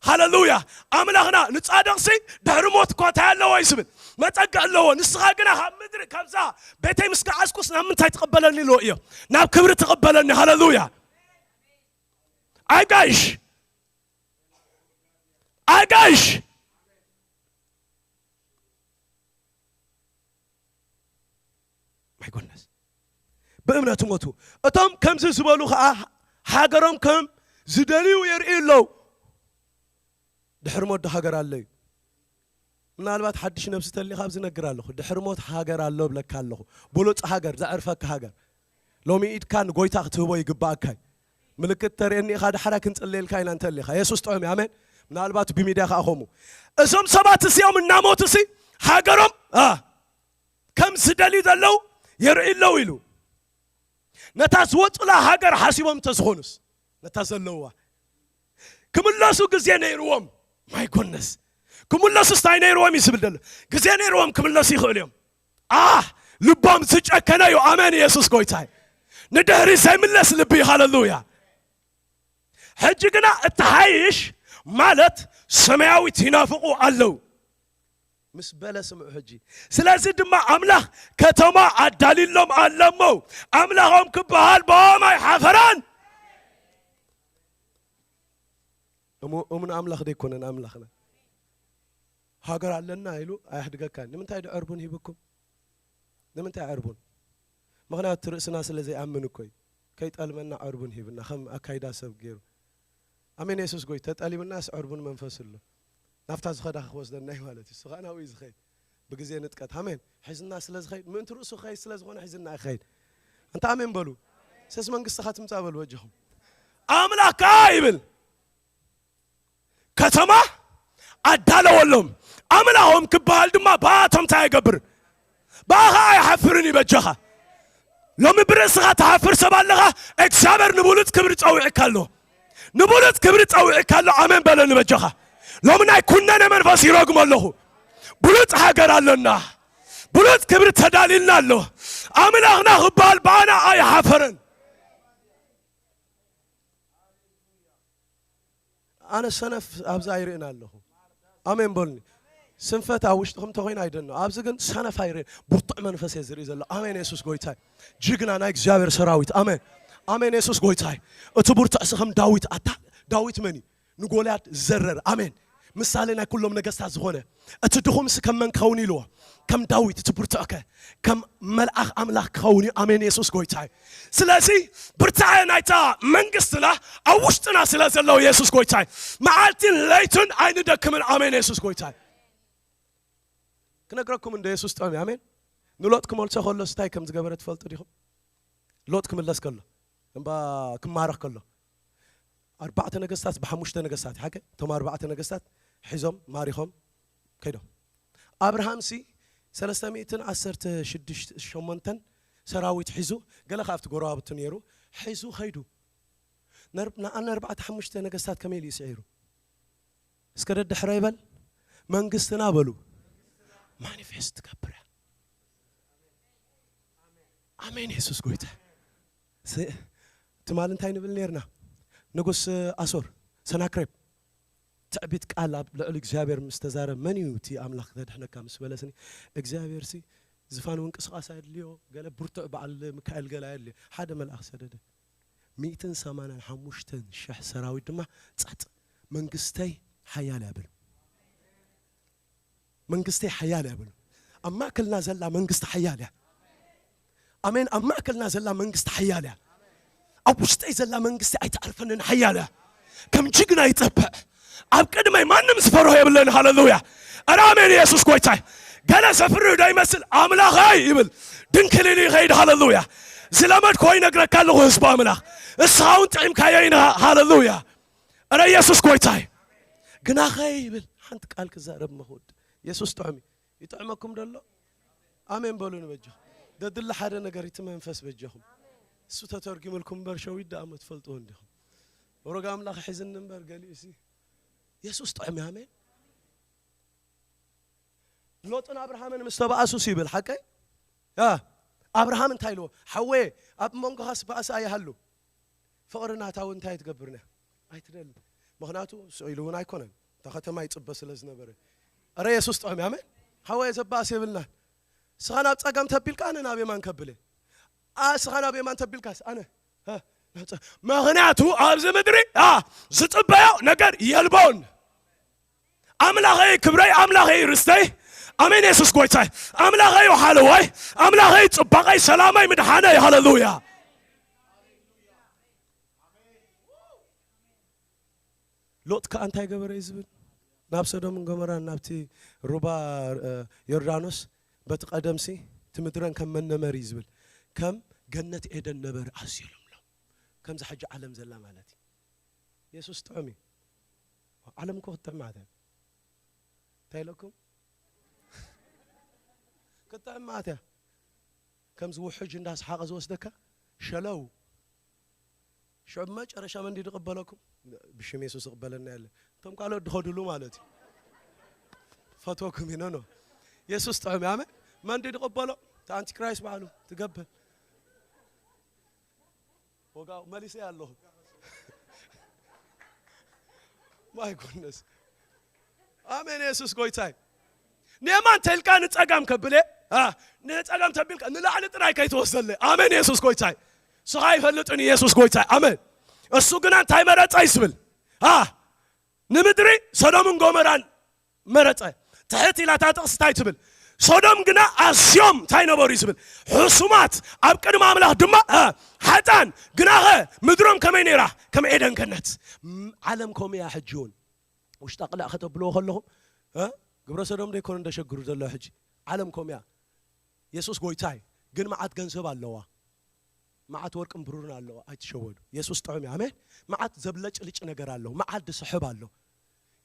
ሃለሉያ ኣምላኽና ንጻድቕሲ ድሕሪ ሞት እኳ እንታይ ኣለዎ እዩ ዝብል መጸጋ ኣለዎ። ንስኻ ግና ካብ ምድሪ ካብዛ ቤተይ ምስ ገዓዝኩስ ናብ ምንታይ ትቕበለኒ ኣለዎ እዮ ናብ ክብሪ ትቕበለኒ። ሃለሉያ ኣጋይሽ ኣጋይሽ my goodness ብእምነት ሞቱ። እቶም ከምዚ ዝበሉ ከዓ ሃገሮም ከም ዝደልዩ የርእዩ ኣለዉ። ድሕሪ ሞት ዶ ሃገር ኣሎ እዩ? ምናልባት ሓድሽ ነብሲ ተሊኻ ኣብዚ ነግር ኣለኹ። ድሕሪ ሞት ሃገር ኣሎ ብለካ ኣለኹ። ብሉፅ ሃገር፣ ዘዕርፈካ ሃገር። ሎሚ ኢድካ ንጎይታ ክትህቦ ይግባኣካ እዩ። ምልክት ተርእየኒ ኢኻ፣ ዳሕራ ክንጽልየልካ ኢና እንተሊኻ። የሱስ ጥዑም እዩ። ኣሜን። ምናልባት ብሚድያ ከኣ ከምኡ። እዞም ሰባት እዚኦም እናሞቱ ሲ ሃገሮም አ፣ ከም ዝደልዩ ዘለዉ የርእዩ ኣለዉ ኢሉ። ነታ ዝወጹላ ሃገር ሓሲቦም እንተዝኾኑስ፣ ነታ ዘለውዋ ክምለሱ ግዜ ነይርዎም። My goodness ክምለሱስ እንታይ ነይርዎም እዩ ዝብል ዘሎ። ግዜ ነይርዎም ክምለሱ ይኽእሉ እዮም። ኣህ ልቦም ዝጨከነ እዩ። ኣሜን። ኢየሱስ ጎይታይ ንድሕሪ ዘይምለስ ልቢ እዩ። ሃለሉያ። ሕጂ ግና እተሓይሽ ማለት ሰማያዊት ይናፍቑ ኣለዉ። ምስ በለ ስምዑ ሕጂ። ስለዚ ድማ ኣምላኽ ከተማ ኣዳልሎም ኣለሞ፣ ኣምላኾም ክበሃል ብኦም ኣይሓፈረን። እሙ-፣ እሙን ኣምላኽ ደይኮነን ኣምላኽና። ሃገር ኣለና ኢሉ ኣየሕድገካን። ንምንታይ ዶ ዕርቡን ሂብኩም? ንምንታይ ዕርቡን? ምኽንያቱ እቲ ርእስና ስለ ዘይኣምን እኮ እዩ። ከይጠልመና ዕርቡን ሂብና፣ ከም ኣካይዳ ሰብ ገይሩ። ኣሜን። የሱስ ጎይ ተጠሊምናስ ዕርቡን መንፈስ ኣሎ። ናብታ ዝኸዳ ክወስደና እዩ ማለት እዩ። እሱ ኸኣ ናብኡ እዩ ዝኸይድ። ብግዜ ንጥቀት። ኣሜን። ሒዝና ስለ ዝኸይድ፣ ምእንቲ ርእሱ ክኸይድ ስለ ዝኾነ ሒዝና ይኸይድ። እንተ ኣሜን በሉ። ሰስ መንግስትኻ ትምጻእ በሉ በጃኹም። ኣምላኽ ከኣ ይብል፣ ከተማ ኣዳለወሎም። ኣምላኾም ክበሃል ድማ ብኣቶም እንታይ ኣይገብርን? ብኣኻ ኣይሓፍርን እዩ በጃኻ። ሎሚ ብርእስኻ ትሓፍር ሰብ ኣለኻ? እግዚኣብሔር ንብሉጽ ክብሪ ጸዊዕካ ኣሎ። ንብሉጽ ክብሪ ጸዊዕካ ኣሎ። ኣሜን በለኒ በጃኻ። ሎሚ ናይ ኩነነ መንፈስ ይረግሞ ኣለኹ። ብሉጽ ሃገር ኣለና። ብሉጽ ክብሪ ተዳሊልና ኣሎ። ኣምላኽና ክበሃል ብኣና ኣይሓፈረን። ኣነ ሰነፍ ኣብዚ ኣይርእን ኣለኹ። ኣሜን በሉኒ። ስንፈት ኣብ ውሽጥኹም እንተኾይኑ ኣይደኖ። ኣብዚ ግን ሰነፍ ኣይርእን። ብርቱዕ መንፈስ እየ ዝርኢ ዘሎ። ኣሜን። የሱስ ጎይታይ። ጅግና ናይ እግዚኣብሔር ሰራዊት። ኣሜን። ኣሜን። የሱስ ጎይታይ። እቲ ብርቱዕ ሲ ከም ዳዊት ኣታ፣ ዳዊት መን እዩ? ንጎልያድ ዘረር። ኣሜን። ምሳሌ ናይ ኩሎም ነገስታት ዝኾነ፣ እቲ ድኹምሲ ከም መን ክኸውን ኢልዎ? ከም ዳዊት። እቲ ብርቱዕከ ከም መልኣኽ ኣምላኽ ክኸውን እዩ። ኣሜን። የሱስ ጎይታይ። ስለዚ ብርታዐ ናይታ መንግስትና ኣብ ውሽጥና ስለ ዘለዉ የሱስ ጎይታይ፣ መዓልትን ለይትን ኣይንደክምን። ኣሜን። የሱስ ጎይታይ። ክነግረኩም እንደ የሱስ ጥዑም እዩ። ኣሜን። ንሎጥ ክመልሶ ከሎስ እንታይ ከም ዝገበረ ትፈልጡ ዲኹም? ሎጥ ክምለስ ከሎ፣ እምባ ክማረኽ ከሎ፣ ኣርባዕተ ነገስታት ብሓሙሽተ ነገስታት፣ ሓቂ? እቶም ኣርባዕተ ነገስታት ሒዞም ማሪኾም ከይዶም። ኣብርሃምሲ ሰለስተ ሚእትን ዓሰርተ ሽዱሽተ፣ ሸሞንተን ሰራዊት ሒዙ፣ ገለ ካብቲ ጎረባብቱ ነይሩ፣ ሒዙ ከይዱ። ነር-፣ ንኣን ኣርባዕተ ሓሙሽተ ነገስታት ከመይ ኢሉ እዩ ስዒሩ? እስከ ደድሕረ ይበል። መንግስትና በሉ ማኒፌስት ትገብር እያ። ኣሜን። የሱስ ጎይታ። ስ-፣ ትማል እንታይ ንብል ነርና? ንጉስ ኣሶር፣ ሰናክሬም፣ ትዕቢት ቃል ኣብ ልዕሊ እግዚኣብሔር ምስ ተዛረብ፣ መን እዩ እቲ ኣምላኽ ዘድሕነካ ምስ በለስኒ፣ እግዚኣብሔር ሲ ዝፋን ምንቅስቓስ ኣየድልዮ፣ ገለ ብርቱዕ በዓል ሚካኤል ገለ ኣየድልዮ። ሓደ መልኣኽ ሰደደ። ሚእትን ሰማንያን ሓሙሽተን ሽሕ ሰራዊት ድማ ጸጥ። መንግስተይ ሓያል እያ በሉ። መንግስተይ ሓያል እያ በሉ። ኣብ ማእከልና ዘላ መንግስቲ ሓያል እያ። ኣሜን። ኣብ ማእከልና ዘላ መንግስቲ ሓያል እያ። ኣብ ውሽጠይ ዘላ መንግስቲ ኣይትዓርፈንን፣ ሓያል እያ። ከም ጅግና ይጸብዕ። ኣብ ቅድመይ ማንም ዝፈርሆ የብለን። ሃሌሉያ። ኧረ ኣሜን። የሱስ ጎይታይ። ገለ ዘፍርህ ዶ ይመስል? ኣምላኸይ ይብል። ድንክል ኢሉ ይኸይድ። ሃሌሉያ። ዝለመድኮ ይነግረካ ኣለኹ ህዝቢ ኣምላኽ። እስኻ እውን ጥዒምካዮ ኢና። ሃሌሉያ። ኧረ የሱስ ጎይታይ። ግናኸ ይብል ሓንቲ ቃል ክዛረብ መኽወድ። የሱስ ጥዑም እዩ። ይጥዕመኩም ደሎ? ኣሜን በሉ ንበጃኹም። ደድሊ ሓደ ነገር እቲ መንፈስ በጃኹም። እሱ ተተርጊሙልኩም እምበር ሸዊት ደኣ መትፈልጥዎ እንዲኹም። ወረጋ ኣምላኽ ሒዝኒ እምበር ገሊኡ ሲ የሱስ ጥዑም እዩ። ኣሜን። ሎጥን ኣብርሃምን ምስ ተባኣሱስ ይብል ሓቀይ? ያ፣ ኣብርሃም እንታይ ኢልዎ? ሓወየ፣ ኣብ መንጎኻስ ባእሲ ኣይሃሉ። ፍቕሪ ናታ እውን እንታይ ትገብርና? ኣይትደሊ። ምኽንያቱ ስቕ ኢሉ እውን ኣይኮነን። እታ ከተማ ይጽበ ስለ ዝነበረ። እረ የሱስ ጥዑም እዩ። ኣሜን። ሓወየ ዘባእስ የብልናን። ስኻ ናብ ጸጋም ተቢልካ ኣነ ናብ የማን ከብለ። ኣ፣ ስኻ ናብ የማን ተቢልካስ ኣነ፣ እ፣ ናብ ጸ-፣ ምኽንያቱ ኣብዚ ምድሪ፣ ኣ፣ ዝጽበዮ ነገር የልቦን። ኣምላኸይ ክብረይ፣ ኣምላኸይ ርስተይ፣ ኣሜን የሱስ ጎይታይ፣ ኣምላኸይ ሓለዋይ፣ ኣምላኸይ ጽባቐይ፣ ሰላመይ፣ ምድሓነይ፣ ሃሌሉያ። ሎጥ ከኣ እንታይ ገበረ እዩ ዝብል? ናብ ሰዶምን ጎመራን ናብቲ ሩባ፣ እ፣ ዮርዳኖስ በቲ ቀደምሲ እቲ ምድረን ከም መነመር እዩ ዝብል። ከም ገነት ኤደን ነበረ ኣዝዩ ልምሎም። ከምዚ ሕጂ ዓለም ዘላ ማለት እዩ። የሱስ ጥዑም እዩ። ዓለም እኮ ክትጥዕም ማለት እያ። እንታይ ኢለኩም? ክትጥዕም ማለት እያ። ከምዚ ውሕጅ እንዳሰሓቐ ዝወስደካ ሸለው። ሽዑ መጨረሻ መን ድዩ ዝቕበለኩም? ብሽም የሱስ ዝቕበለና የለ። እቶም ካልኦት ድኸድሉ ማለት እዩ። ፈትወኩም እዩ፣ ኖ፣ ኖ። የሱስ ጥዑም እዩ። ኣሜን። መን ድዩ ዝቕበሎ? እቲ ኣንቲክራይስት ባዕሉ ትገብር። ወጋው መሊሰ ኣለኹ። ማይ ጎድነስ። ኣሜን። የሱስ ጎይታይ። ንየማን ተልካ ንጸጋም ከብለ፣ አ፣ ንጸጋም ተቢልካ ንላዕሊ ጥራይ ከይትወስደለ። ኣሜን። የሱስ ጎይታይ። ስኻ ኣይፈልጥን። የሱስ ጎይታይ። ኣሜን። እሱ ግና እንታይ መረጸ ይስብል? አ፣ ንምድሪ ሶዶምን ጎመራን መረጸ። ትሕት ኢላ እታ ጥቕሲ እንታይ ትብል? ሶዶም ግና ኣዝዮም እንታይ ነበሩ ይስብል? ሕሱማት፣ ኣብ ቅድሚ ኣምላኽ ድማ፣ አ፣ ሓጣን። ግናኸ ምድሮም ከመይ ነይራ? ከም ኤደን ገነት። ም-፣ ዓለም ከምኡ እያ ሕጂ እውን። ውሽጣ ቅላእ ከተብልዎ ከለኹም፣ እ? ግብረ ሰዶም ዶ ኣይኮነን ደሸግሩ ዘሎ ሕጂ? ዓለም ከምኡ እያ። የሱስ ጎይታ እዩ። ግን መዓት ገንዘብ ኣለዋ። መዓት ወርቅን ብሩርን ኣለዋ። ኣይትሸወዱ። የሱስ ጥዑም እዩ። ኣሜን። መዓት ዘብለጭልጭ ነገር ኣሎ። መዓት ዝስሕብ ኣሎ።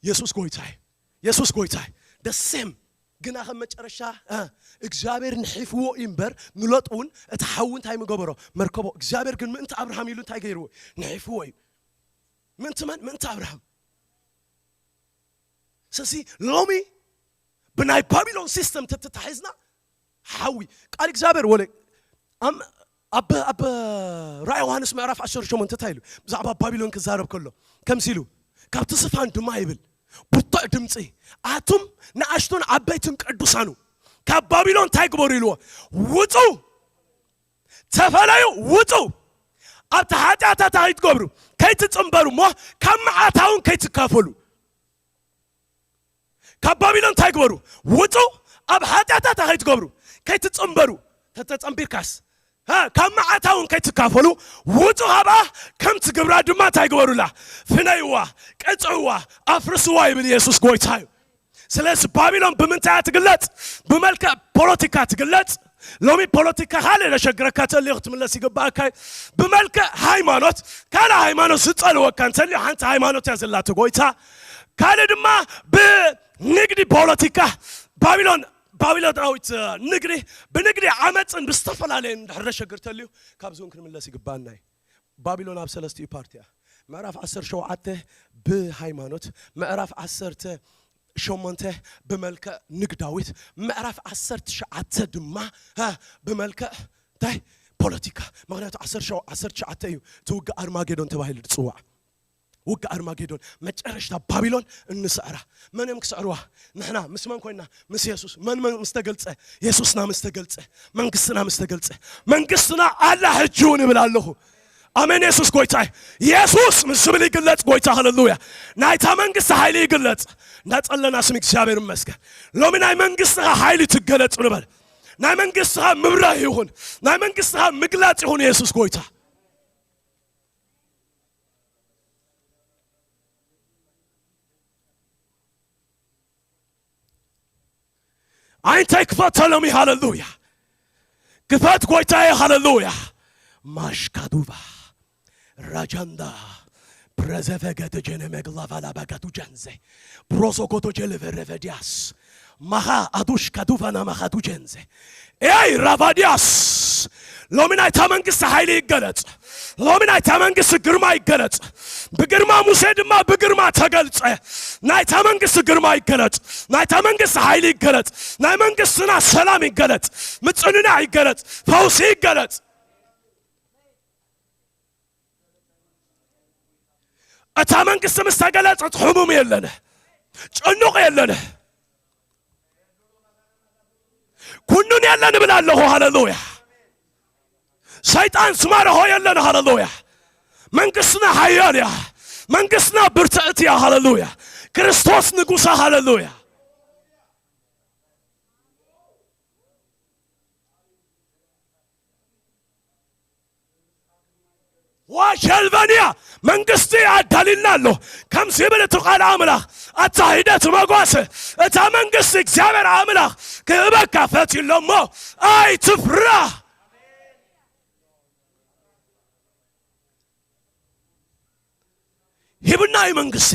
የሱስ ጎይታ እዩ። የሱስ ጎይታ እዩ። The same። ግና ከም መጨረሻ፣ እ፣ እግዚኣብሔር ንሒፍዎ እዩ እምበር፣ ንሎጥ እውን እቲ ሓዊ እንታይ ምገበሮ? መርከቦ። እግዚኣብሔር ግን ምእንቲ ኣብርሃም ኢሉ እንታይ ገይርዎ? ንሒፍዎ እዩ። ምእንቲ መን? ምእንቲ ኣብርሃም። ስለዚ ሎሚ ብናይ ባቢሎን ሲስተም ተተታሒዝና ሓዊ ቃል እግዚኣብሔር ወለ ኣም-፣ ኣብ፣ ኣብ ራእይ ዮሃንስ ምዕራፍ ዓሰርተ ሸሞንተ እንታይ ኢሉ? ብዛዕባ ባቢሎን ክዛረብ ከሎ ከምዚ ኢሉ፣ "ካብቲ ዝፋን ድማ ይብል ብርቱዕ ድምፂ፣ ኣቱም ንኣሽቱን ዓበይትን ቅዱሳኑ ካብ ባቢሎን እንታይ ግበሩ?" ኢልዎ። "ውፁ፣ ተፈለዩ፣ ውፁ፣ ኣብቲ ሓጢኣታታ ከይትገብሩ፣ ከይትፅንበሩ እሞ ካብ መዓታውን ከይትካፈሉ." ካብ ባቢሎን እንታይ ግበሩ? ውፁ፣ ኣብ ሓጢኣታታ ከይትገብሩ፣ ከይትፅንበሩ። ተተፀንቢርካስ፣ ሃ፣ ካብ መዓታ እውን ከይትካፈሉ፣ ውፁ፣ ካብኣ ከምቲ ግብራ ድማ እንታይ ግበሩላ? ፍነይዋ፣ ቅፅዕዋ፣ ኣፍርስዋ ይብል የሱስ ጎይታ እዩ። ስለዚ ባቢሎን ብምንታይ እያ ትግለፅ? ብመልክዕ ፖለቲካ ትግለፅ። ሎሚ ፖለቲካ ካልእ ዘሸግረካ ተልዩ ክትምለስ ይግባእካ እዩ። ብመልክዕ ሃይማኖት፣ ካልእ ሃይማኖት ዝፀልወካ እንተልዩ ሓንቲ ሃይማኖት እያ ዘላቶ ጎይታ። ካልእ ድማ ብንግዲ ፖለቲካ፣ ባቢሎን፣ ባቢሎናዊት ንግዲ፣ ብንግዲ ዓመፅን ብዝተፈላለየ እንድሕር ዘሸግር ተልዩ ካብዚ እውን ክንምለስ ይግባእና እዩ። ባቢሎን ኣብ ሰለስቲኡ ፓርቲ እያ። ምዕራፍ ዓሰርተ ሸውዓተ ብሃይማኖት፣ ምዕራፍ ዓሰርተ ሸሞንተ ብመልክዕ ንግዳዊት፣ ምዕራፍ ዓሰርተ ትሽዓተ ድማ፣ እ፣ ብመልክዕ እንታይ? ፖለቲካ። ምኽንያቱ ዓሰርተ ሸው-፣ ዓሰርተ ትሽዓተ እዩ እቲ ውግእ ኣርማጌዶን ተባሂሉ ዝፅዋዕ። ውግእ ኣርማጌዶን፣ መጨረሽታ ባቢሎን እንስዕራ። መን እዮም ክስዕርዋ? ንሕና ምስ መን ኮይና? ምስ የሱስ። መን፣ መን ምስ ተገልጸ? የሱስና ምስ ተገልጸ፣ መንግስትና ምስ ተገልጸ። መንግስትና ኣላ ሕጂ እውን እብል ኣለኹ። ኣሜን። የሱስ ጎይታ እዩ። የሱስ ምስ ዝብል ይግለጽ ጎይታ። ሃሌሉያ። ናይታ መንግስቲ ሓይሊ ይግለጽ። እንዳጸለና ስም እግዚኣብሔር ይመስገን። ሎሚ ናይ መንግስትኻ ሓይሊ ትገለጽ ንበል። ናይ መንግስትኻ ምብራህ ይኹን። ናይ መንግስትኻ ምግላጽ ይኹን። የሱስ ጎይታ። ዓይንተይ ክፈት ሎሚ። ሃሌሉያ። ክፈት ጎይታዬ። ሃሌሉያ። ማሽካዱቫ ራጃንዳ ፕረዘፈ ገተጀነ መግላቫላ ባጋቱ ጃንዘ ፕሮሶኮቶ ጀለቨረቨዲያስ ማኻ ኣዱሽ ካዱቫና ማኻቱ ጀንዘ ኤይ ራቫዲያስ። ሎሚ ናይታ መንግስቲ ሓይሊ ይገለጽ። ሎሚ ናይታ መንግስቲ ግርማ ይገለጽ። ብግርማ ሙሴ ድማ ብግርማ ተገልጸ። ናይታ መንግስቲ ግርማ ይገለጽ። ናይታ መንግስቲ ሓይሊ ይገለጽ። ናይ መንግስትና ሰላም ይገለጽ። ምጽንናዕ ይገለጽ። ፈውሲ ይገለጽ። እታ መንግስቲ ምስ ተገለጸት ሕሙም የለን፣ ጭኑቕ የለን፣ ኩኑን የለን እብል ኣለኹ። ሃሌሉያ። ሰይጣን ዝማርኾ የለን። ሃሌሉያ። መንግስትና ሓያል እያ። መንግስትና ብርትዕቲ እያ። ሃሌሉያ። ክርስቶስ ንጉሳ። ሃሌሉያ። ዋሸልቨንያ መንግስቲ ኣዳሊልና ኣሎ። ከምዚ ይብል እቲ ቃል ኣምላኽ፣ ኣታ ሂደት መጓሰ፣ እታ መንግስቲ እግዚኣብሔር ኣምላኽ ክህበካ ፈትዩ ኣሎ እሞ ኣይትፍራ። ሂብና እዩ መንግስቲ።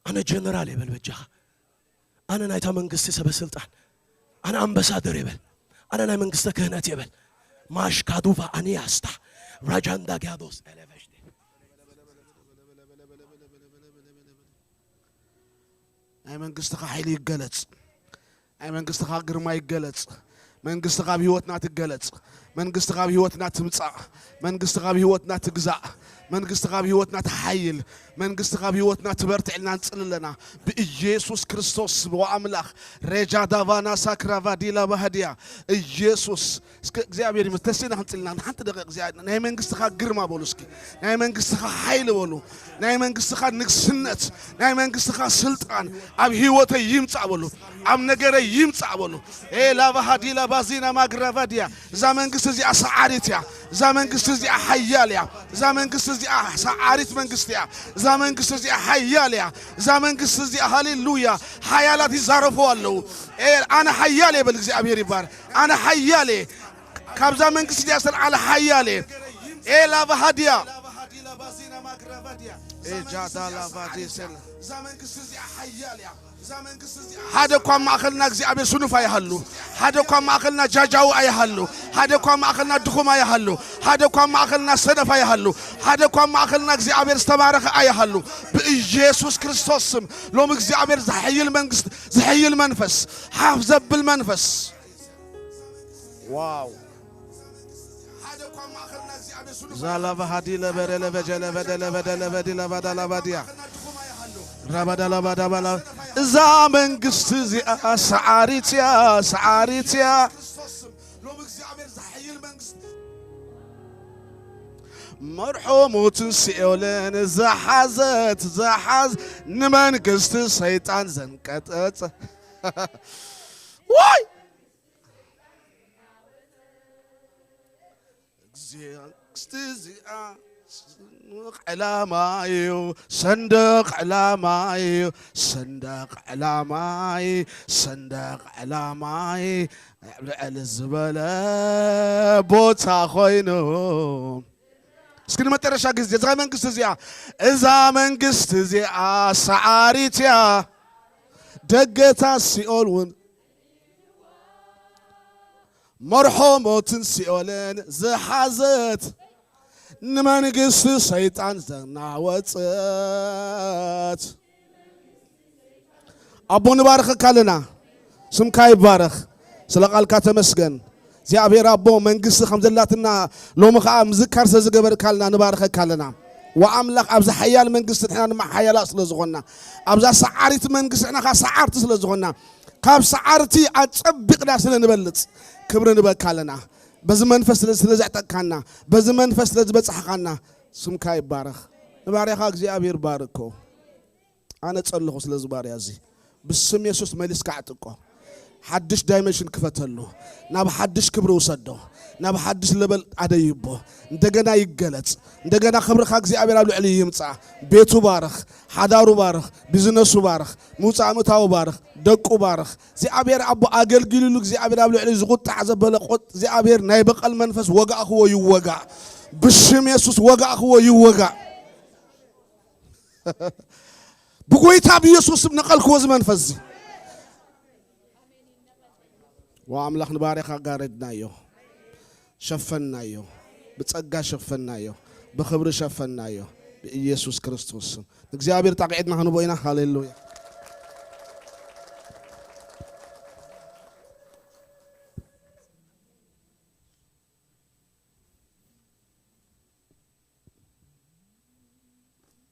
ኣነ ጀነራል የበል በጃኻ። ኣነ ናይታ መንግስቲ ሰበ ስልጣን። ኣነ ኣምባሳደር የበል። ኣነ ናይ መንግስተ ክህነት የበል። ማሽካዱቫ ኣኒያስታ ራጃንዳ ጊያዶስ ኤሌቬሽቲ። ናይ መንግስትኻ ሓይሊ ይገለጽ። ናይ መንግስትኻ ግርማ ይገለጽ። መንግስትኻ ኣብ ህይወትና ትገለጽ። መንግስቲ ካብ ህይወትና ትምጻእ። መንግስቲ ካብ ህይወትና ትግዛእ። መንግስቲ ካብ ህይወትና ትሓይል። መንግስቲ ካብ ህይወትና ትበርትዕ ኢልና ንጽሊ ኣለና። ብኢየሱስ ክርስቶስ ስም ወኣምላኽ። ሬጃ ዳቫና ሳክራቫ ዲላ ባህድያ። ኢየሱስ። እስከ እግዚኣብሔር ይመስገን። ተሲና ክንጽልና ሓንቲ ደቂቕ። እግዚኣብሔር፣ ናይ መንግስትኻ ግርማ በሉ እስኪ። ናይ መንግስትኻ ሓይሊ በሉ። ናይ መንግስትኻ ንግስነት፣ ናይ መንግስትኻ ስልጣን ኣብ ህይወተይ ይምጻእ በሉ። ኣብ ነገረይ ይምጻእ በሉ። ኤ ላቫ ሃዲላ ባዚና ማግራቫዲያ። እዛ መንግስቲ እዚኣ ሰዓሪት እያ። እዛ መንግስቲ እዚኣ ሓያል እያ። እዛ መንግስቲ እዚኣ ሰዓሪት መንግስቲ እያ። እዛ መንግስቲ እዚኣ ሓያል እያ። እዛ መንግስቲ እዚኣ፣ ሃሌሉያ፣ ሓያላት ይዛረፉ ኣለዉ። ኤ፣ ኣነ ሓያል እየ በል። እግዚኣብሔር ይባረክ። ኣነ ሓያል እየ። ካብዛ መንግስቲ እዚኣ ዝተልዓለ ሓያል እየ። ኤ ላቫ ሃዲያ። ኤ ጃዳ ላቫ ዴሰላ። እዛ መንግስቲ እዚኣ ሓያል እያ። ሓደ እኳ ኣብ ማእኸልና እግዚኣብሔር ስኑፍ ኣይሃሉ። ሓደ እኳ ኣብ ማእኸልና ጃጃዊ ኣይሃሉ። ሓደ እኳ ኣብ ማእኸልና ድኹም ኣይሃሉ። ሓደ እኳ ኣብ ማእኸልና ሰነፍ ኣይሃሉ። ሓደ እኳ ኣብ ማእኸልና እግዚኣብሔር ዝተባረኸ ኣይሃሉ። ብኢየሱስ ክርስቶስ ስም ሎም እግዚኣብሔር ዝሕይል መንግስት፣ ዝሕይል መንፈስ፣ ሓፍ ዘብል መንፈስ። ዋው። ዛላባ ሃዲ ለበደ ለበጀ ለበደ ለበደ ለበዲ ለባዳ ለባድያ። ራባዳ ለባዳ ባላ። እዛ መንግስቲ እዚኣ ሰዓሪት እያ፣ ሰዓሪት እያ። መርሖ ሞትን ሲኦልን ዝሓዘት፣ ዝሓዝ ንመንግስቲ ሰይጣን ዘንቀጠጸ። ዋይ! እዚኣ፣ እዚኣ ሰንደቕ ዕላማ እዩ፣ ሰንደቕ ዕላማ እዩ፣ ሰንደቕ ዕላማይ፣ ሰንደቕ ዕላማይ ኣብ ልዕል ዝበለ ቦታ ኮይኑ። እስኪ ንመጨረሻ ግዜ እዛ መንግስቲ እዚኣ፣ እዛ መንግስቲ እዚኣ ሰዓሪት እያ፣ ደገታት ሲኦል እውን መርሖ ሞትን ሲኦልን ዝሓዘት፣ ንመንግስቲ ሰይጣን ዘናወጸት። ኣቦ ንባርኸካ ኣለና። ስምካ ይባረኽ። ስለ ቃልካ ተመስገን። እግዚኣብሔር ኣቦ መንግስቲ ከም ዘላትና ሎሚ ኸዓ ምዝካር ስለ ዝገበርካልና ንባርኸካ ኣለና። ወኣምላኽ ኣብዛ ሓያል መንግስቲ ንሕና ድማ ሓያላት ስለ ዝኾንና፣ ኣብዛ ሰዓሪት መንግስቲ ንሕና ኸዓ ሰዓርቲ ስለ ዝኾንና፣ ካብ ሰዓርቲ ኣጸቢቕና ስለ ንበልጽ ክብሪ ንበካ ኣለና። በዚ መንፈስ ስለ፣ ስለ ዘዕጠቅካና፣ በዚ መንፈስ ስለ ዝበጻሕካና ስምካ ይባረኽ። ንባርያኻ እግዚኣብሔር ባርኮ። ኣነ ጸለኹ ስለዚ ባርያ እዚ። ብስም የሱስ መሊስካ ኣዕጥቆ። ሓድሽ ዳይመንሽን ክፈተሉ። ናብ ሓድሽ ክብሪ ውሰዶ። ናብ ሓድሽ ለበል ኣደይቦ። እንደገና ይገለጽ። እንደገና ክብርኻ እግዚኣብሔር ኣብ ልዕሊ ይምጻእ። ቤቱ ባርኽ፣ ሓዳሩ ባርኽ፣ ቢዝነሱ ባርኽ፣ ምውጻእ ምእታዉ ባርኽ፣ ደቁ ባርኽ። እግዚኣብሔር ኣቦ ኣገልጊሉሉ እግዚኣብሔር ኣብ ልዕሊ ዝቁጣዕ ዘበለ ቆጥ እግዚኣብሔር ናይ በቐል መንፈስ ወጋእኽዎ ይወጋእ። ብሽም የሱስ ወጋእኽዎ ይወጋእ። ብጎይታ ብኢየሱስ ስም ነቐልክዎ እዚ መንፈስ እዚ። ወኣምላኽ ንባርያኻ ጋረድናዮ፣ ሸፈንናዮ፣ ብጸጋ ሸፈንናዮ፣ ብኽብሪ ሸፈንናዮ ብኢየሱስ ክርስቶስ ስም። ንእግዚኣብሔር ጣቕዒድና ክንቦ ኢና። ሃሌሉያ።